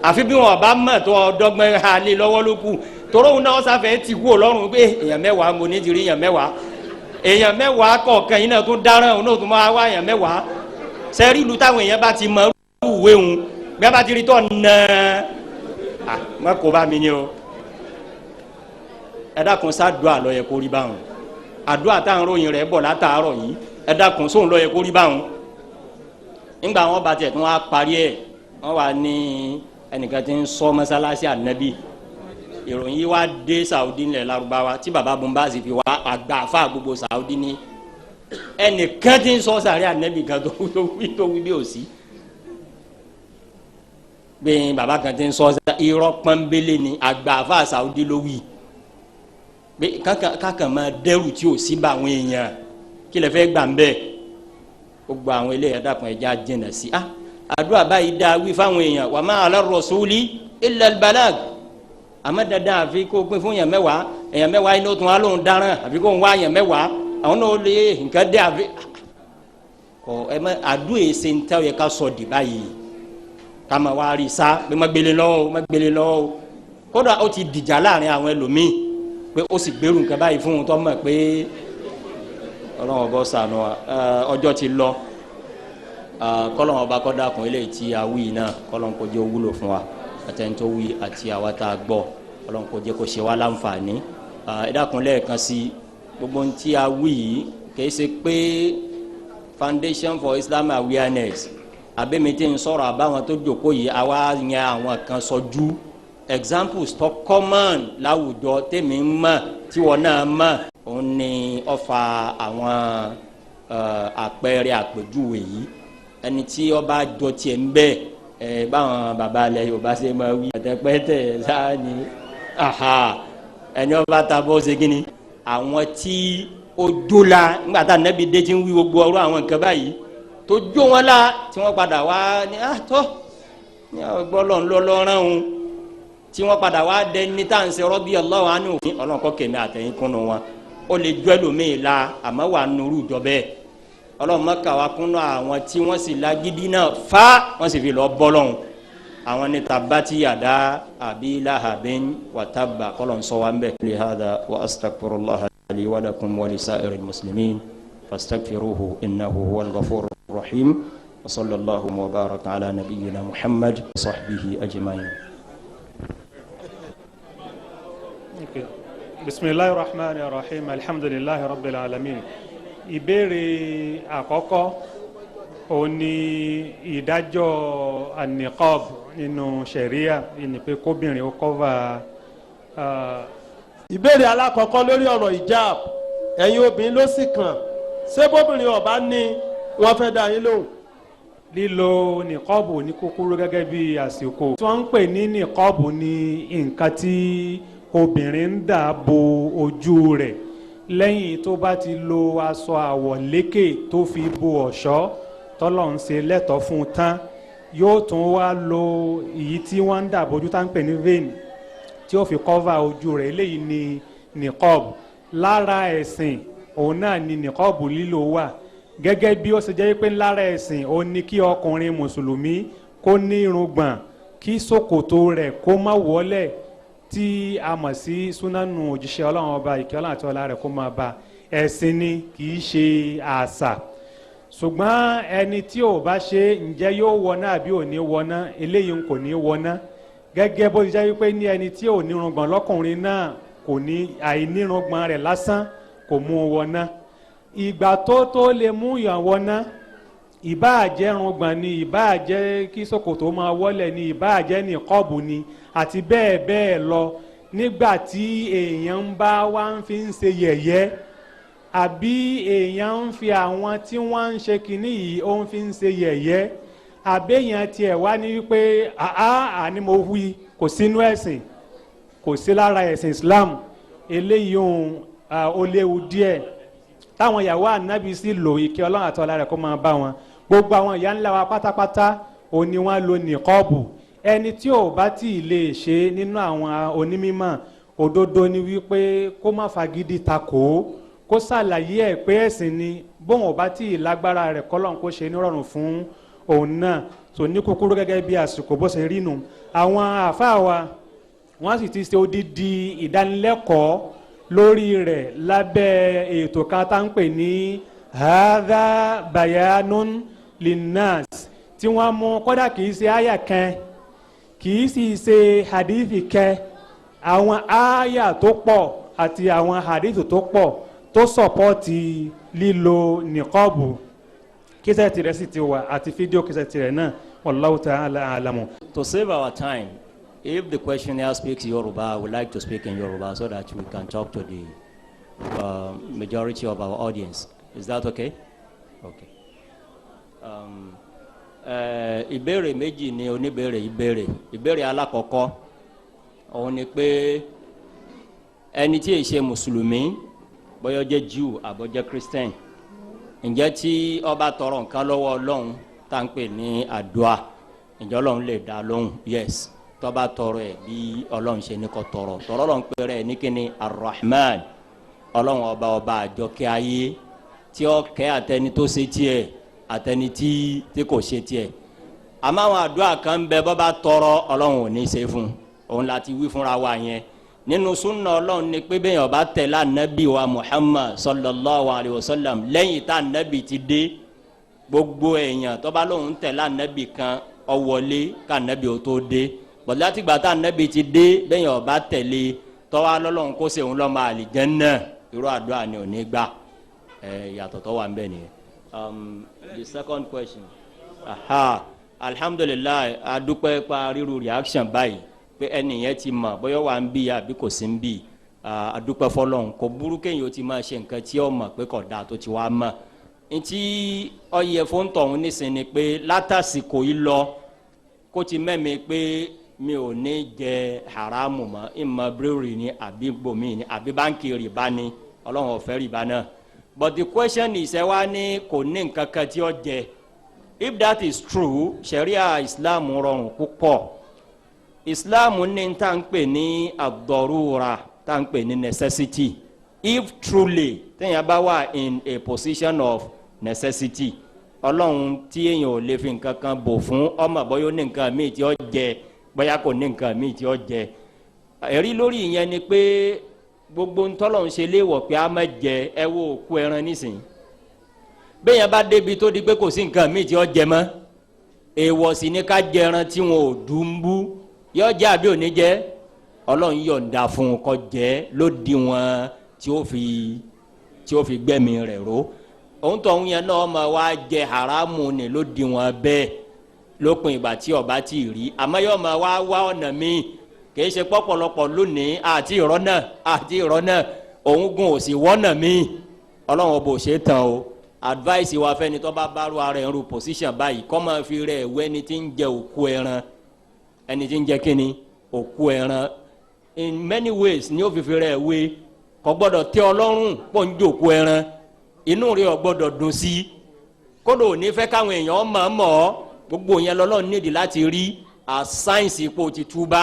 àfi bí wọn bá mọ̀ tó ọdọ́gbọ́n alẹ́ lọ́wọ́ ló kù. Toró òun náà sáfẹ́ ti kú ọlọ́run pé èèyàn 10, mo ní ti rí èèyàn 10, èèyàn 10 kọ̀ọ̀kan yìí náà tún dáràn, òun náà tún máa wá èèyàn 10. Sẹ́rí ìlú táwọn èèyàn bá ti mọ ìwé òun, bí wọ́n bá ti rí tọ́ nà á má kó bá mi ní o. Ẹ dákun, sádùá ló yẹ kó rí báwọn? Àdúrà táwọn ròyìn rẹ̀ bọ̀ látàárọ̀ yìí, ẹ dákun, sóun ló yẹ kó rí báwọn? Nígbà wọn bá tiẹ̀ tún wá parí ẹ̀, wọ́n wà ní ẹnìkan tí ń sọ mọ́sálásí ànábì. Ìròyìn yìí wá dé Saudi nílẹ̀ Lárúbáwá tí baba Bumbazi fi wá àgbà àfa gbogbo Saudi ní ẹnìkan tí ń sọ sàrí ànábì kan tó wí bí òsì gbẹ̀yìn baba kan tí ń sọ irọ́ pọ́nbélé ni, àgbà àfa Saudi ló wí pé kákan máa dẹ́rù tí ò sí bá àwọn èèyàn. Kí lè fẹ́ gbà ń bẹ́ẹ̀? Gbogbo àwọn eléyà, dàpọ̀, ẹja jìnnà sí a. Àdúrà báyìí dá wí fáwọn èèyàn, wa ma ala rasuli illa al balag. Àmọ́ dandan àfi kó pín fún èèyàn 10, èèyàn 10 yìí ní o tún wá lóhùn dáràn, àfi kó ń wá èèyàn 10, àwọn náà lè nǹkan dé àfi kọ ẹ mọ. Àdúrà èsè ń tẹ́ ọ yẹ ká sọ dì báyìí, ká máa wá rí sá pé má gbélé lọ́wọ́, má gbélé lọ́wọ́. Kódà ó ti dìjà láàrin àwọn ẹlòmíì pé ó sì gbèrú nǹkan báyìí fún un tó mọ̀ pé Ọlọ́run ọba ṣàánú wa. Ọjọ́ ti lọ. Kọ́lọ́run ọba kó dákun, eléyìí tí a wí náà, kọ́lọ́run kó jẹ́ ó wúlò fún wa, àtẹni tó wí àti àwa tá a gbọ́. Ọlọ́run kó jẹ́ kó ṣe wá láǹfààní. Ẹ dákun, lẹ́ẹ̀kan sí, gbogbo ohun tí a wí yìí, kì í ṣe pé Foundation for Islam Awareness àbẹ́mi tí ń sọ̀rọ̀ àbáwọn tó jókòó yìí, àwa yan àwọn kan sọjú. Examples tó common láwùjọ tèmi ń mọ̀, tí wọ́n náà mọ̀, òun ni ọfà àwọn àpẹẹrẹ àpèjúwe yìí. Ẹni tí ọba jọ tiẹ̀ ń bẹ́ẹ̀ ẹ, báwọn baba alẹ Yorùbá ṣe máa wí, pẹtẹpẹtẹ sáà ni ẹni ọba ta bọ́ ṣe kí ni. Àwọn tí ó jó la nígbà tá nẹ́bi dé tí ń wí gbogbo ọ̀rọ̀ àwọn nǹkan báyìí tó jó wọn la, tí wọ́n padà wá ní àtọ́ ní ọgbọ́lọ́ ńlọlọ́rán òun, tí wọ́n padà wá dé ní tá à ń ṣe radiyallahu anhu. Ọlọ́run kọ́ kèmí àtẹ̀yìn kúnnú wọn. Ó lè jọ́ ẹlòmíì la, àmọ́ wà nùrù jọ bẹ́ẹ̀. Ọlọ́run mọ́kà wá kúnnú àwọn tí wọ́n sì lágídí náà fá, wọ́n sì fi lọ bọ́ lọ́hùn. Àwọn ní tabati yàda abi lahabin wa tabba. Kọ́lọ̀ ń sọ wa ń bẹ̀. Lihada wa astaghfirullah li wa lakum wa lisa'iril muslimin fastaghfiruhu innahu huwal ghafurur rahim. Wa sallallahu wa baraka ala nabiyyina Muhammad wa sahbihi ajma'in. Okay. Bismillahir rahmanir rahim, alhamdulillahi rabbil alamin. Ìbéèrè àkọ́kọ́, òun ni ìdájọ́ an-niqab nínú ṣẹ̀ríà, ní pé kóbìnrin ó cover. Ìbéèrè alákọ̀ọ́kọ́ lórí ọ̀rọ̀ hijab, ẹ̀yin obìnrin ló sì kàn. Ṣé bóbìnrin ọ̀bá ní wọ́n fẹ́ dá yín lóhùn? Lílo nìkọ́ọ̀bù ní kúkúrú, gẹ́gẹ́ bí àsìkò tí wọ́n ń pè ní nìkọ́ọ̀bù ní nǹkan tí obìnrin ń dà bo ojú rẹ̀ lẹ́yìn tó bá ti lo aṣọ àwọ̀lékè tó fi bo ọ̀ṣọ́ tọ́lọ̀ ń ṣe lẹ́tọ̀ọ́ fún un tán, yóò tún wá lo èyí tí wọ́n ń dà bójú tá ń pè ní veil, tí ó fi cover ojú rẹ̀. Eléyìí ni nìkọ́ọ̀bù. Lára ẹ̀sìn òun náà ni nìkọ́ọ̀bù lílò wà, gẹ́gẹ́ bí ó ṣe jẹ́ pé lára ẹ̀sìn òun ni kí ọkùnrin mùsùlùmí kó ní irùngbọ̀n, kí ṣòkòtò rẹ̀ kó má wọlẹ̀, tí a mọ̀ sí súnánù òjíṣẹ́ Ọlọ́run ọba, ìkẹ́ Ọlọ́run àti ọlá rẹ̀ kó máa bá. Ẹ̀sìn ni, kì í ṣe àṣà. Ṣùgbọ́n ẹni tí ò bá ṣe, ǹjẹ́ yóò wọná àbí ò ní wọná? Eléyìí kò ní wọná, gẹ́gẹ́ bó ti jẹ́ wípé ní ẹni tí ò nírùngbọ̀n lọ́kùnrin náà kò ní, àìnírùngbọ̀n rẹ̀ lásán kò mú un wọná. Ìgbà tó lè mú yàn wọná, ìbáà jẹ́ irùngbọ̀n ni, ìbáà jẹ́ kí ṣòkòtò máa wọ́lẹ̀ ni, ìbáà jẹ́ nìkọ́ọ̀bù ni, àti bẹ́ẹ̀ bẹ́ẹ̀ lọ, nígbà tí èèyàn ń bá wá ń fi ń ṣe yẹ̀yẹ́, àbí èèyàn ń fi àwọn tí wọ́n ń ṣe kinní yìí, ó ń fi ń ṣe yẹ̀yẹ́, àbí èèyàn tiẹ̀ wá ní wípé àá àní mo wí, kò sínú ẹ̀sìn, kò sí lára ẹ̀sìn Islam, eléyìí òun ó léwu díẹ̀. Táwọn ìyàwó Ànábì sì lò, ìkẹ́ Ọlọ́run àti ọlá rẹ̀ kó máa bá wọn, gbogbo àwọn ìyá ńlá wa pátápátá, òun ni wọ́n lo nìkọ́ọ̀bù. Ẹni tí ò bá tí ì lè ṣe nínú àwọn onímọ̀, òdodo ni wípé kó má fagídí takò ó, kó ṣàlàyé ẹ̀ pé ẹ̀sìn ni. Bóun ò bá tí ì lágbára rẹ̀, kọ́lọ́n kó ṣe nírọ̀rùn fún òun náà. Tó ní kúkúrú, gẹ́gẹ́ bí àsìkò bó ṣe rí nu, àwọn àáfàá wa wọ́n sì ti ṣe odidi ìdánilẹ́kọ̀ọ́ lórí rẹ̀ lábẹ́ ètò kan tá ń pè ní Hadha Bayanun Linnas, tí wọ́n mú kódà kì í ṣe àyà kan, kì í sì ṣe hadithi kan, àwọn àyà tó pọ̀ àti àwọn hadithi tó pọ̀ tó support lílo nìkọ́ọ̀bù. Kíṣẹ́ tirẹ̀ sì ti wà àti fídíò kíṣẹ́ tirẹ̀ náà. Wallahu ta'ala a'lamu. To save our time, if the questioner speaks Yoruba, I would like to speak in Yoruba so that we can talk to the majority of our audience. Is that okay? Okay. Ìbéèrè méjì ni oníbéèrè ìbéèrè. Ìbéèrè alákọ̀ọ́kọ́ òun ni pé ẹni tí èyí ṣe mùsùlùmí, bóyá ó jẹ́ Jew àbó jẹ́ Christian, ǹjẹ́ tí ó bá tọrọ nǹkan lọ́wọ́ Ọlọ́run tá à ń pè ní àdúà, ǹjẹ́ Ọlọ́run lè dá lóhùn? Yes, tó bá tọrọ ẹ̀ bí Ọlọ́run ṣe ní kó tọrọ. Tọrọ Ọlọ́run pé rẹ̀ ní kíni? Arrahman, Ọlọ́run ọba, ọba àjọkẹ́ ayé, tí ó kẹ́ àtẹni tó ṣe tiẹ̀, àtẹni tí kò ṣe tiẹ̀. Àmọ́ àwọn àdúrà kan ń bẹ, bọ́ bá tọrọ, Ọlọ́run ò ní ṣe fún un. Òun láti wí fúnra wa yẹn nínú súnà Ọlọ́run ni pé bẹ́ẹ̀ ọba tẹ̀lé Anabi wa Muhammad sallallahu alayhi wa sallam lẹ́yìn tá Anabi ti dé, gbogbo èèyàn tó bá lóun tẹ̀lé Anabi kan, ó wọlé ká Anabi ó tó dé bọ̀dé. Látìgbà tá Anabi ti dé, bẹ́ẹ̀ ọba tẹ̀lé tọ́wá lọ́lọ́run kó sèun lọ́mọ àlìjẹ́nnà, irú àdúrà ni ò ní gbà. Ẹ yàtọ̀ tó wà ń bẹ̀ nìyẹn. The second question, aha, alhamdulillahi, adúpẹ́ pa ríru reaction báyìí pé ẹni yẹn ti mọ̀ bóyá wà ń bí àbí kò sí ń bí. Adúpẹ́ fọlọ́run. Kò burú kéèyàn ó ti máa ṣe nǹkan tí ó mọ̀ pé kò dáa tó ti wá mọ̀. Ntí ọyẹ fún tọ̀hún nísìnyí ni pé látàsìkò yìí lọ, kó ti mẹ́mi pé mi ò ní jẹ haramu mọ́, ìmọ̀ brewery ni àbí gbòmí ni àbí báńkì rìbá ni. Ọlọ́run ò fẹ́ rìbá náà. But the question is, ẹ wá ní kò ní nǹkan kan tí ó jẹ. If that is true, sharia Islam rọrùn púpọ̀. Islam ní tá n pè ní ad-darura, tá n pè ní necessity. If truly téèyàn bá wà in a position of necessity, Ọlọ́run tí èèyàn ò lè fi nǹkan kan bò fún ọmọ, bóyá ó ní nǹkan míì tí ó jẹ, bóyá kò ní nǹkan míì tí ó jẹ. Ẹ̀rí lórí ìyẹn ni pé gbogbo ntọ́lọ̀ ń ṣe léèwọ̀ pé a má jẹ, ẹ wo òkú ẹran nísìnyí. Bẹ́ẹ̀ yẹn bá débi tó di pé kò sí nǹkan míì tí ó jẹ mọ́, èèwọ̀ sì ni ká jẹ ẹran tí wọn ò dùn bú, yọ jẹ àbí ò ní jẹ? Ọlọ́run yọ̀ǹda fún un kó jẹ lódiwọ̀n tí ó fi gbẹ́mí rẹ̀ ró. Òun tó ń yẹn náà máa wá jẹ haramu ni lódiwọ̀n bẹ́ẹ̀ lópin ìgbà tí ọba ti rí. Àmọ́ yóò máa wá wá ọ̀nà míì. Kì í ṣe pọ̀pọ̀lọpọ̀ lónìí àti ìrọ́ náà àti ìrọ́ náà, òun gun òsì wọ́nà míì. Ọlọ́run ọba ò ṣe é tán o. Advice wa fẹ́ni tó bá bá ru ara ẹ̀ ń ru position báyìí, kó máa fi rẹ̀ wẹ́ ẹni tí ń jẹ òkú ẹran. Ẹni tí ń jẹ kíni? Òkú ẹran. In many ways ni ó fi fi rẹ̀ wé. Kò gbọ́dọ̀ tẹ́ Ọlọ́run pọ̀ ń jẹ òkú ẹran, inú rẹ̀ ò gbọ́dọ̀ dùn sí, kódò ò ní fẹ́ káwọn èèyàn mọ̀ mọ̀ ọ́. Gbogbo yẹn lọ́lọ́run nídìí láti rí a sáyẹ̀nsì ipò ti túbá.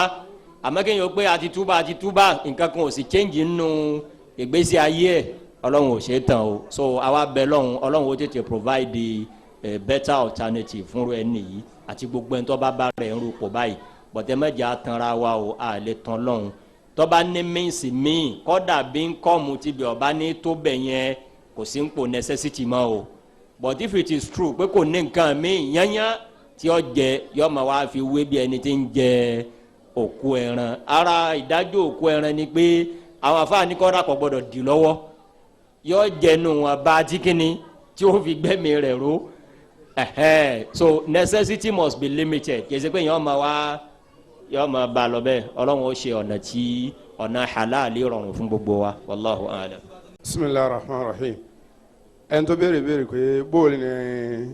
Àmọ́ kéèyàn pé àti túbá, àti túbá, nǹkan kan ò sì change nínú ìgbésí ayé ẹ̀, Ọlọ́run ò ṣe é tán o. So àwa bẹ lọ́hùn, Ọlọ́run ó tètè provide the better alternative fún ẹni yìí àti gbogbo ẹni tó bá bá rẹ̀ ń rúpọ̀ báyìí. Bọ̀tẹ́ mẹ́jọ atanra wa o, a lè tán lọ́hùn. Tó bá ní means míì, kọ́dà bí ń kọ́ mu ti bẹ̀ ọba ní tó bẹ̀ yẹn, kò sí ń pò necessity mọ́ o. But if it is true pé kò ní nǹkan míì yányá tí ó jẹ, yọ ma wá fi wé bí ẹni tí ń jẹ òkú ẹran. Ara ìdájọ́ òkú ẹran ni pé àwọn afáàní kọ́ra kò gbọ́dọ̀ dì lọ́wọ́, yọ jẹnu wọn bá tí kíni tí ó fi gbẹ́mìí rẹ̀ ró. Ẹhẹn, so necessity must be limited. Kì í ṣe pé yọ ma wá yọ ma ba lọ bẹ́ẹ̀. Ọlọ́run ó ṣe ọ̀nà tí ọ̀nà halali rọrùn fún gbogbo wa. Wallahu a'lam. Bisimilahi rahman rahim. Ẹni tó béèrè béèrè pé bóòlù ni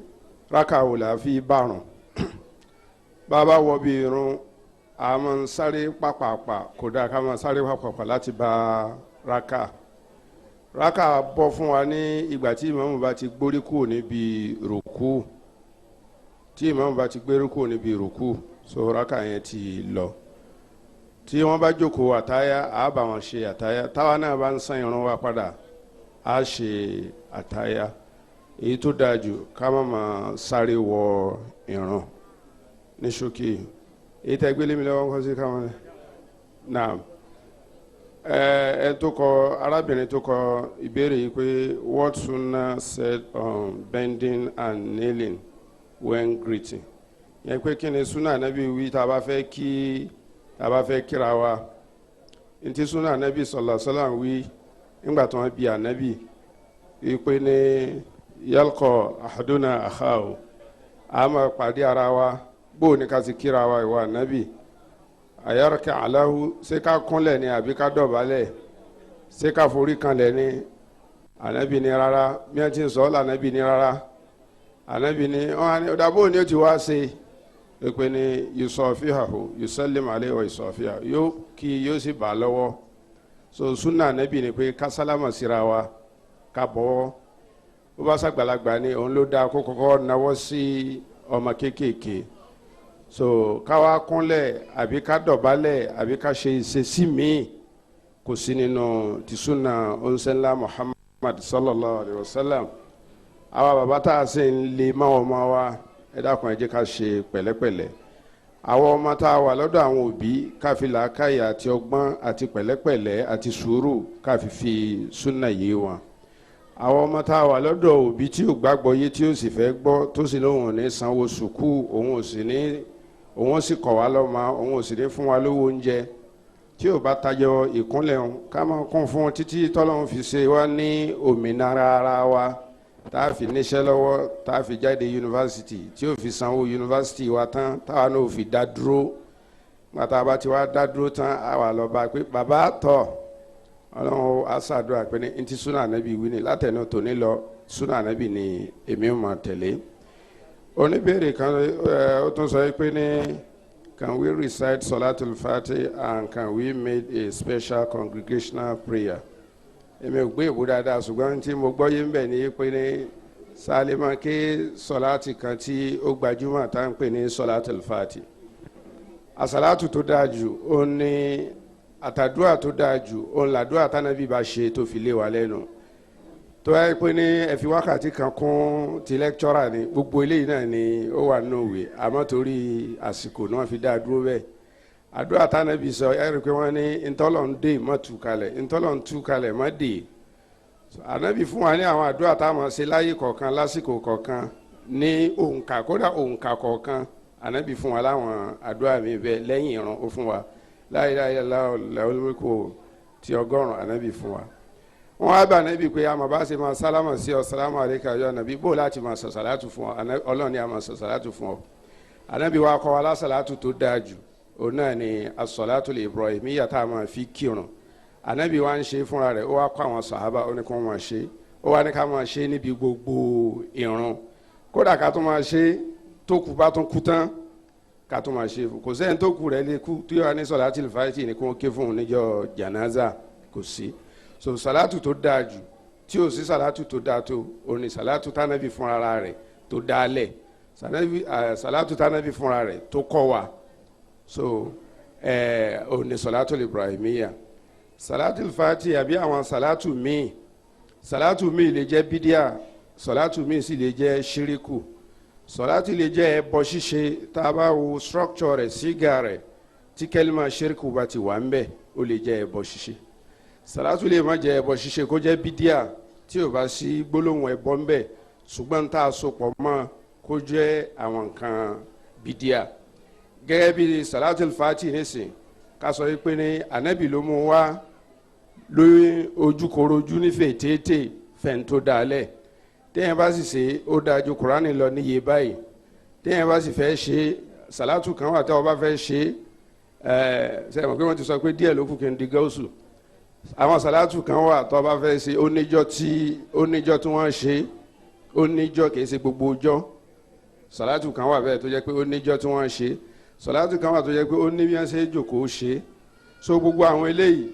raka wò la fi bárùn. Bàbá wọ bí irun, a máa ń sáré pàpàpà, kò dáa ká máa sáré pàpàpà láti bá raka. Raka bọ́ fún wa ní ìgbà tí ìmáàmù bá ti gbórí kúrò níbi rùkú, tí ìmáàmù bá ti gbórí kúrò níbi rùkú, so raka yẹn ti lọ. Tí wọ́n bá jókòó àtáyà, á bá wọn ṣe àtáyà. Táwa náà bá ń san irun wa padà, á ṣe àtáyà. Èyí tó dáa jù, ká má máa sáré wọ irun. Ní ṣókí, èyí tẹ́ gbélé mi lọ́wọ́ kọ́ sí káwọn náà. Ẹ ẹ tó kọ, arábìnrin tó kọ ìbéèrè yìí pé, "What Sunnah said on bending and kneeling when greeting?" Yẹn pé kí ni Sunnah Anabi wí tá a bá fẹ́ kí, tá a bá fẹ́ kíra wa? Ntí Sunnah Anabi sallallahu alaihi wasallam wí nígbà tí wọ́n bi Anabi wípé ní yalqa ahaduna akhahu, a máa pàdé ara wa, bó ní ká ti kíra wa, ìwà Anabi? Ayarka alahu, ṣé ká kúnlẹ̀ ni àbí ká dọ̀bálẹ̀? Ṣé ká forí kanlẹ̀ ni? Anabi ní rárá. Bí wọ́n ti ń sọ ọ́ lànàbí ní rárá. Anabi ní wọ́n á ní ọ̀dà, bó ni ó ti wá ṣe pé ní yusafihahu, yusallim alayhi wa yusafihahu, yóò kí, yóò sì bá a lọ́wọ́. So sunna Anabi ni pé ká sálámà síra wa, ká bọ́wọ́. Bó bá ṣàgbàlagbà ni, òun ló dáa kó kọ́kọ́ nawọ́ sí ọmọ kéékèèké. So ká wá kúnlẹ̀ àbí ká dọ̀bálẹ̀ àbí ká ṣe ìṣesí míì, kò sí nínú tìṣúná onsenla Muhammad sallallahu alayhi wa sallam. Àwa bàbá tá a sì ń lè má ọmọ wa, ẹ dákun, ẹ jẹ́ ká ṣe pẹ̀lẹ́pẹ̀lẹ́. Àwọn ọmọ tá a wà lọ́dọ̀ àwọn òbí, ká fi làákàyè àti ọgbọ́n àti pẹ̀lẹ́pẹ̀lẹ́ àti sùúrù ká fi fi súnà yé wọn. Àwọn ọmọ tá a wà lọ́dọ̀ òbí tí ò gbàgbọ́ yé, tí ó sì fẹ́ gbọ́, tó sì lóun ò ní sanwó sùkúù, òun ò sì ní, òun sì kọ̀ wá lọ́mọ, òun ò sì ní fún wa lówó oúnjẹ, tí ò bá tayọ ìkúnlẹ̀ òun, ká máa kún fún títí tọ́lọ́run fi ṣe wá ní òmìnira ara wa, tá a fi níṣẹ́ lọ́wọ́, tá a fi jáde yunifásitì, tí ó fi sanwó yunifásitì wa tán, táwa náà ò fi dá dúró. Gbàtà bá ti wá dá dúró tán, a wà lọ bá pé bàbá tọ̀, Ọlọ́run á ṣàdúrà pé ní ntí súnà Ànábì wí ni látẹnu tòní lọ, súnà Ànábì ni èmi ò máa tẹ̀lé. Oníbèrè kan ẹ, ó tún sọ pé ní, "Can we recite Salatul Fati and can we make a special congregational prayer?" Èmi ò gbé ìbò dáadáa, ṣùgbọ́n tí mo gbọ́ yé ń bẹ̀ ní pé ní sálímà ké sọláàtì kan tí ó gbajúmọ̀ tá à ń pè ní Salatul Fati. Àsàlátù tó dáa jù, ó ní àtàdúrà tó dáa jù, òun làdúrà tánàbí bá ṣe tó fi lé wa lẹ́nu. Tó yẹ pé ní ẹ fi wákàtí kan kún ti lecturer ni, gbogbo eléyìí náà ni ó wà nínú òwe, àmọ́ torí àsìkò ni wọ́n fi dá a dúró bẹ́ẹ̀. Àdúrà tánàbí sọ, ẹ rí i pé wọ́n ní ntọ́lọ̀ ń dé má tú kalẹ̀, ntọ́lọ̀ ń tú kalẹ̀ má dé. Ànábì fún wa ní àwọn àdúrà táwọn ṣe láyé kọ̀ọ̀kan, lásìkò kọ̀ọ̀kan, ní òǹkà, kódà òǹkà kọ̀ọ̀kan. Ànábì fún wa láwọn àdúrà mi bẹ́ẹ̀. Lẹ́yìn ìrun, ó fún wa la ilaha illallah lahul mulku ti 100. Ànábì fún wa. Wọn á bá Ànábì pé àmọ́ bá ṣe máa sálámà sí ọ, sálámà àlékà yọ Ànábì, bó láti máa sọ sàlátù fún ọ? Ọlọ́run ni a máa sọ sàlátù fún ọ. Ànábì wa kọ́ wa lásàlátù tó dáa jù, òun náà ni asọ̀látù Ibrahimiyya tá a máa fi kírun. Ànábì wa ń ṣe fúnra rẹ̀, ó wá kọ́ àwọn sàhábà, ó ní kó máa ṣe, ó wá ní ká máa ṣe níbi gbogbo ìrun, kódà ká tó máa ṣe tó kú bá tún kú tán, ká tó máa ṣe. Kò sẹ́ni tó kú rẹ̀ lè kú tí wàá ní sọ̀látù fàtì ní kó ké fún un níjọ́ jànáza, kò sí. So sàlátù tó dáa jù, tí ò sí sàlátù tó dáa tó, òun ni sàlátù tánàbí fúnra rẹ̀ tó dáa lẹ̀, sàlátù tánàbí fúnra rẹ̀ tó kọ́ wa. So òun ni sàlátù Ibrahimiyya, sàlátù fàtì àbí àwọn sàlátù míì. Sàlátù míì lè jẹ́ bídíà, sàlátù míì sì lè jẹ́ ṣíríkù, sàlátù lè jẹ́ ẹbọ ṣíṣe. Tá a bá wo structure rẹ̀, sígà rẹ̀, tí kẹ́límà ṣíríkù bá ti wà ń bẹ̀, ó lè jẹ́ ẹbọ ṣíṣe. Sàlátù lè má jẹ́ ẹbọ ṣíṣe, kó jẹ́ bídíà, tí ò bá sí gbólóhùn ẹbọ ń bẹ̀. Ṣùgbọ́n tá a so pọ̀ mọ́ kó jẹ́ àwọn nǹkan bídíà, gẹ́gẹ́ bí salatul fati nísìn, ká sọ pé ní anabi ló mú wá lórí ojúkorojú nífẹ̀ẹ́ tètè fẹ̀ǹtó dalẹ̀. Téèyàn bá sì ṣe, ó dáa ju Kurani lọ níye báyìí. Téèyàn bá sì fẹ́ ṣe salatu kan wà, tẹ́ ọ bá fẹ́ ṣe sẹ́yìn pé wọ́n ti sọ pé díẹ̀ ló kù kí n di gáúsù. Àwọn salatu kan wà tọ́ bá fẹ́ ṣe, ó níjọ́ tí wọ́n ṣe, ó níjọ́, kìí ṣe gbogbo ọjọ́. Salatu kan wà bẹ́ẹ̀ tó jẹ́ pé ó níjọ́ tí wọ́n ṣe. Salatu kan wà tó jẹ́ pé ó ní bí wọ́n ṣe jòkóó ṣe. So gbogbo àwọn eléyìí,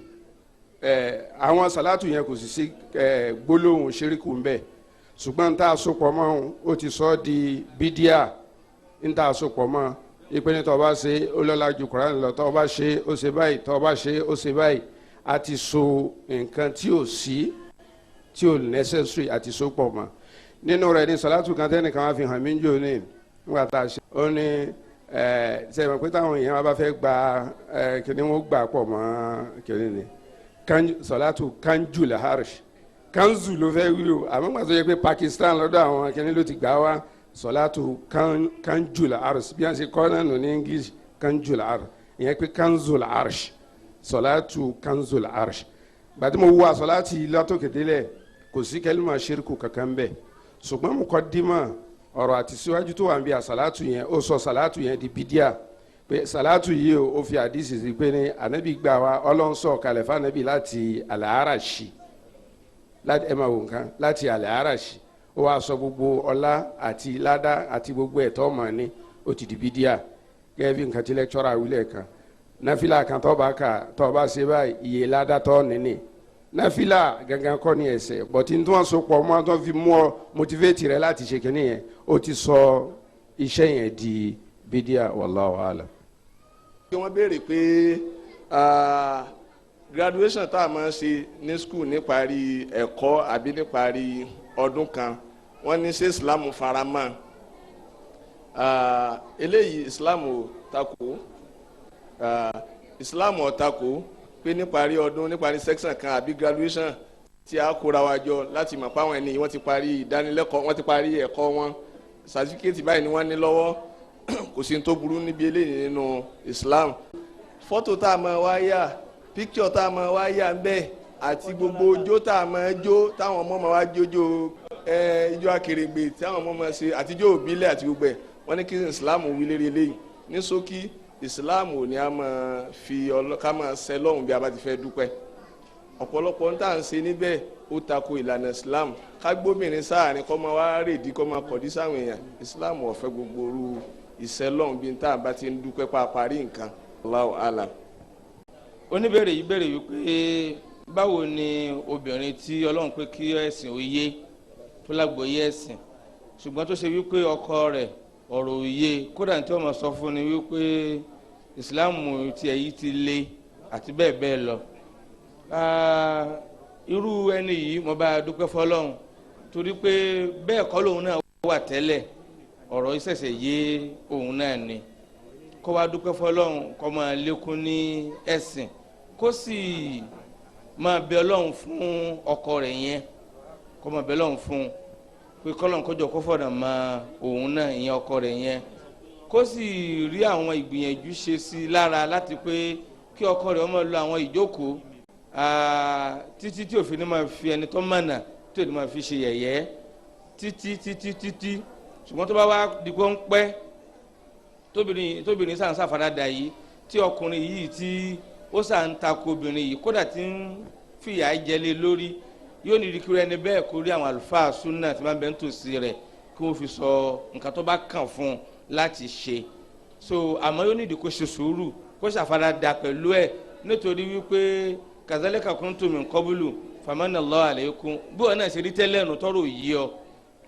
àwọn salatu yẹn, kò sì sí gbólóhùn ṣeríkù ń bẹ. Ṣùgbọ́n tá a sopọ̀ mọ́, ó ti sọ ọ́ di bídíà. Ń tá a sopọ̀ mọ́ ìpè ní tó bá ṣe, ó lọ́lá ju Kùránì lọ, tó bá ṣe, ó ṣe báyìí, tó bá ṣe, ó ṣe báyìí. A ti so nǹkan tí ò sí, tí ò necessary, àti so pọ̀ mọ́. Nínú rẹ̀ ní salatu kan tẹ́nìkan wá fi hàn mí jò ní nígbà tá a ṣe. Ó ní sẹ́yìn pé táwọn èèyàn bá fẹ́ gba kíni, wọ́n gbà pọ̀ mọ́ kíni ni salatu kanju laharish, kanzu ló fẹ́ wí o. Àmọ́ gbà tó yẹ pé Pakistan lọ́dọ̀ àwọn kíni ló ti gbà wá, salatu kanju laharish, bí wọ́n ṣe kọ́ náà nù ní English, kanju laharish, ìyẹn pé kanzu laharish, salatu kanzu laharish. Gbàtí mo wá salati látòkè délẹ̀, kò sí kẹlímà ṣírkù kankan bẹ́ẹ̀. Ṣùgbọ́n mo kọ́ dímọ̀ ọ̀rọ̀ àti síwájú tó wà ń bí àsàlátù yẹn, ó sọ sàlátù yẹn di bídíà, pé sàlátù yìí o, ó fi àdìsí sí pé ní ànábì gbà wá, Ọlọ́run sọ̀ kalẹ̀ fún ànábì láti àlàáràṣì, láti, ẹ máa wò nǹkan, láti àlàáràṣì. Ó wàá sọ gbogbo ọlá àti ládá àti gbogbo ẹ̀tọ́ ọmọ ní, ó ti di bídíà. Gẹ́gẹ́ bí nǹkan tí lecturer wílẹ̀ kan, náfìlà kan tó bá kà, tó bá ṣe báyìí, iye ládá tó nìní. Náfìlà gangan kọ́ ni ẹsẹ̀ bọ̀tí tí wọ́n so pọ̀ mọ́ tó fi mú ọ motivate rẹ láti ṣe kínní yẹn, ó ti sọ iṣẹ́ yẹn di bídíà. Wallahu alam. Wọ́n béèrè pé graduation tá a máa ń ṣe ní school níparí ẹ̀kọ́ àbí níparí ọdún kan, wọ́n ní ṣé Islam faramọ́ eléyìí? Islam ò takò. Islam ò takò pé níparí ọdún, níparí section kan àbí graduation tí a kóra wa jọ láti mọ̀ pé àwọn ẹni wọ́n ti parí ìdánilẹ́kọ̀ọ́, wọ́n ti parí ẹ̀kọ́ wọn, certificate báyìí ni wọ́n ní lọ́wọ́. Kò sí ní tó burú níbi eléyìí nínú Islam. Fọ́tò tá a máa wá yà, picture tá a máa wá yà ń bẹ́ẹ̀, àti gbogbo ojó tá a máa jó, táwọn ọmọ máa wá jójó ijó akèrègbè tí àwọn ọmọ máa ṣe, àtijọ́ òbílẹ̀ àti gbogbo ẹ̀, wọ́n ní kí Islam wí lérí eléyìí. Ní ṣókí, Islam ò ní a máa fi ká máa ṣẹ lọ́hùn bí a bá ti fẹ́ dúpẹ́. Ọ̀pọ̀lọpọ̀ ń tà ń ṣe níbẹ̀, ó tako ìlànà Islam. Ká gbóbìnrin sáàrin, kọ́ máa wá rèdí, kọ́ máa kọ̀dí sáwọn èèyàn, Islam ò fẹ́ gbogbo orú ìṣẹ́ lọ́hùn bí n tá à bá ti ń dúpẹ́ pa parí nǹkan. Allahu alam. Oníbèrè yìí béèrè wípé báwo ni obìnrin tí Ọlọ́run pé kí ẹ̀sìn ó yé, tó lágbóyé ẹ̀sìn, ṣùgbọ́n tó ṣe wípé ọkọ rẹ̀ ọ̀rọ̀ òye, kódà tí wọ́n máa sọ fún ni wípé ìsìláàmù tiẹ̀ yìí ti le àti bẹ́ẹ̀ bẹ́ẹ̀ lọ. Irú ẹni yìí, mo bá dúpẹ́ fọlọ́run, torí pé bẹ́ẹ̀ kọ́ lòun náà wà tẹ́lẹ̀. Ọ̀rọ̀ yìí ṣẹ̀ṣẹ̀ yé òun náà ni. Kó wá dúpẹ́ fọlọ́run, kó máa lékún ní ẹ̀sìn, kó sì máa bẹ Ọlọ́run fún ọkọ rẹ̀ yẹn, kó máa bẹ Ọlọ́run fún pé kọ́lọ́n kọjọ kó fọ̀nà mọ òun náà, ìyẹn ọkọ rẹ̀ yẹn, kó sì rí àwọn ìgbìyànjú ṣe sí i lára láti pé kí ọkọ rẹ̀ ó máa lọ àwọn ìjókòó títí tí òfin ní máa fi ẹni tó mọ̀nà tí ò ní máa fi ṣe yẹ̀yẹ́ títí títí títí. Ṣùgbọ́n tó bá wá di pé ń pẹ́, tóbìnrin sàn ṣàfaradà yìí, tí ọkùnrin yìí tí ó sàn ń takò obìnrin yìí, kódà tí ń fìyà jẹlé lórí, yóò ní ìdíkiri ẹni bẹ́ẹ̀ kó rí àwọn àlùfáà súnà tí wọ́n bẹ ń tòsí rẹ̀, kí wọ́n fi sọ nǹkan tó bá kàn fún un láti ṣe. So àmọ́ yóò ní ìdí kó ṣe sùúrù, kó ṣàfaradà pẹ̀lú ẹ̀, nítorí wípé kazalika kuntum min qablu famanna Allahu alaykum. Bí wọn náà ṣe rí tẹ́lẹ̀ nù, tọ́rọ̀ yìí ọ,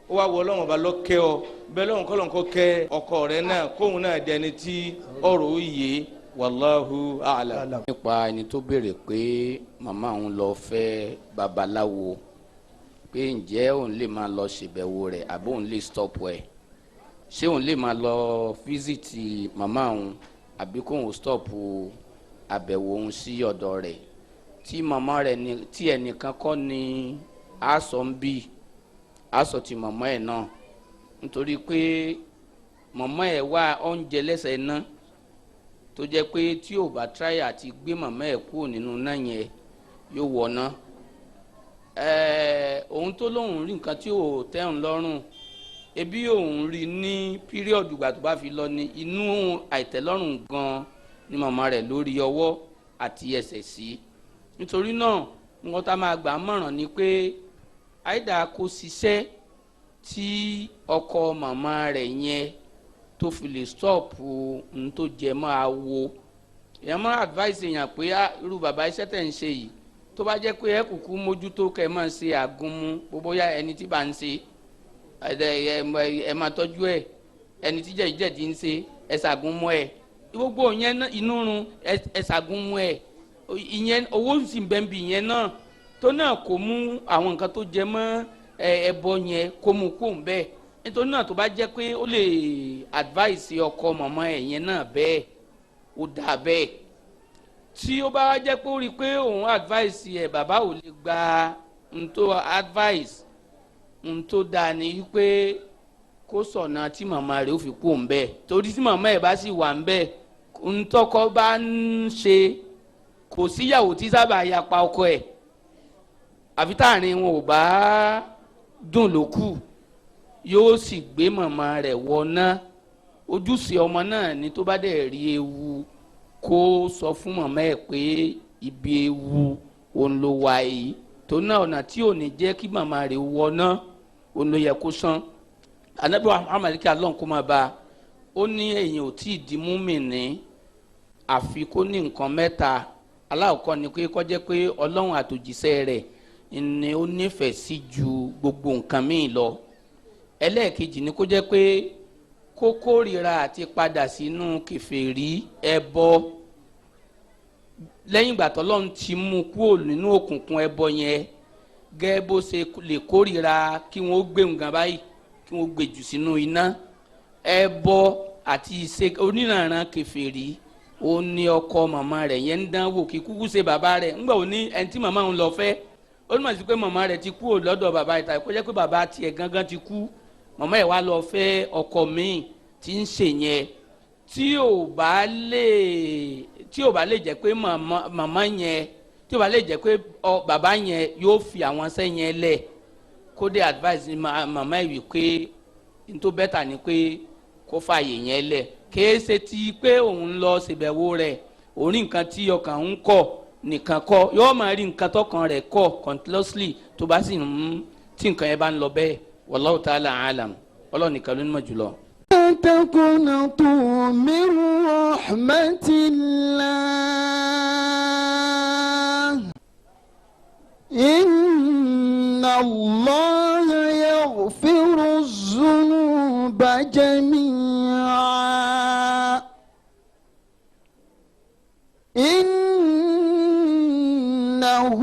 ó wá wọ Ọlọ́run ọba lọ́kẹ́ ọ bẹ́ẹ̀ lọ́run kọ́ lọ́n kọ́ kẹ́ ọkọ rẹ náà, kóun náà dẹni tí ọ̀rọ̀ ó yé. Wallahu a'lam. Nípa ẹni tó béèrè pé màmá òun lọ fẹ́ babaláwo, pé ǹjẹ́ òun lè máa lọ ṣèbẹ̀wò rẹ̀ àbí òun lè stop ẹ̀? Ṣé òun lè máa lọ visit màmá òun àbí kóun stop àbẹ̀wò òun sí ọ̀dọ̀ rẹ̀? Tí màmá rẹ̀ ní tí ẹnìkan kọ́ ni a sọ ń bí. Á sọ ti mọ̀mọ́ ẹ̀ náà, nítorí pé mọ̀mọ́ ẹ̀ wá oúnjẹ lẹ́sẹ̀ náà, tó jẹ́ pé tí ò bá try àti gbé mọ̀mọ́ ẹ̀ kúrò nínú náà yẹn, yóò wọ̀ ná. Òun tó lóun rí nǹkan tí ò tẹ́hùn lọ́rùn, ebi òun rí ní period ìgbà tó bá fi lọ ní inú àìtẹ́lọ́rùn gan ni màmá rẹ̀ lórí ọwọ́ àti ẹsẹ̀ sí. Nítorí náà, nǹkan tá a máa gbà mọ̀ràn ni pé àìdá kó ṣiṣẹ́ tí ọkọ màmá rẹ̀ yẹn tó fi lè stop ohun tó jẹ máa wo. Èèyàn máa advice èèyàn pé, irú bàbá, iṣẹ́ tẹ̀ ń ṣe yìí, tó bá jẹ́ pé ẹ kúkú mójútó, kẹ́ ẹ máa ṣe àgúnmu gbogbo ya, ẹni tí bá ń ṣe ẹ máa tọ́jú ẹ, ẹni tí jẹ̀díjẹ̀dí ń ṣe, ẹ ṣàgúnmu ẹ, gbogbo yẹn inú run, ẹ ṣàgúnmu ẹ, ìyẹn owó sì ń bẹ́ẹ̀ bí ìyẹn náà tó náà kò mú àwọn nǹkan tó jẹ mọ́ ẹbọ yẹn kó mú kó ń bẹ́ẹ̀. Nítorí náà, tó bá jẹ́ pé ó lè advice ọkọ mọ̀mọ́ ẹ̀ yẹn náà bẹ́ẹ̀, ó dà bẹ́ẹ̀. Tí ó bá jẹ́ pé ó rí i pé òun advice ẹ̀, bàbá ò lè gba n tó advice, n tó dáa ni wípé kó sọ̀nà tí màmá rẹ̀ ó fi kú òun bẹ́ẹ̀, torí tí màmá ẹ̀ bá sì wà ń bẹ́ẹ̀, ntọ́kọ bá ń ṣe, kò síyàwó tí sábà yapa ọkọ ẹ̀, àfi táàrin wọn ò bá dùn ló kù. Yóò sì gbé màmá rẹ̀ wọná. Ojúṣe ọmọ náà ni, tó bá dẹ̀ rí ewu, kó sọ fún màmá ẹ̀ pé ibi ewu òun ló wà yìí. Tó náà, ọ̀nà tí ò ní jẹ́ kí màmá rẹ̀ wọná, òun ló yẹ kó sán. Anabi Muhammad, kí Ọlọ́hun kó máa bá a, ó ní èèyàn ò tí ì di múmìnì àfi kó ní nǹkan mẹ́ta. Aláwọ̀kọ́ ni pé kó jẹ́ pé Ọlọ́run àtòjíṣẹ́ rẹ̀ ni ó nífẹ̀ẹ́ sí ju gbogbo nǹkan míì lọ. Ẹlẹ́ẹ̀kejì ni kó jẹ́ pé kó kórìíra àti padà sínú kèfèrí, ẹbọ, lẹ́yìn ìgbà tọ́lọ́run ti mú kúrò nínú òkùnkùn ẹbọ yẹn, gẹ́gẹ́ bó ṣe lè kórìíra kí wọ́n gbé nǹkan báyìí, kí wọ́n gbé jù sínú iná. Ẹbọ àti ìṣe oníranran kèfèrí, ó ní ọkọ màmá rẹ̀ yẹn ń dánwò. Kí kúkú ṣe bàbá rẹ̀ ńgbà ó ní ẹni tí màmá òun lọ fẹ́, ó ní mọ̀ sí pé màmá rẹ̀ ti kú lọ́dọ̀ bàbá rẹ̀, tàbí kó jẹ́ pé bàbá tiẹ̀ gangan ti kú, màmá ẹ̀ wá lọ fẹ́ ọkọ míì tí ń ṣe yẹn. Tí ò bá lè jẹ́ pé màmá yẹn, tí ò bá lè jẹ́ pé bàbá yẹn yóò fi àwọn ṣẹ́ yẹn lẹ̀, kó dé advice màmá ẹ̀ wí pé n tó better ni pé kó fààyè yẹn lẹ̀. Kìí ṣe ti pé òun lọ ṣèbẹ̀wò rẹ̀, orí nǹkan tí ọkàn ń kọ̀ nìkan kọ́, yóò máa rí nǹkan tọkàn rẹ̀ kọ̀ continuously. Tó bá sì ń tí nǹkan yẹn bá ń lọ bẹ́ẹ̀, wallahu ta'ala alam, Ọlọ́run nìkan ló ní mọ̀ jùlọ. تقنطوا من رحمة الله إن الله يغفر الذنوب جميعا إنه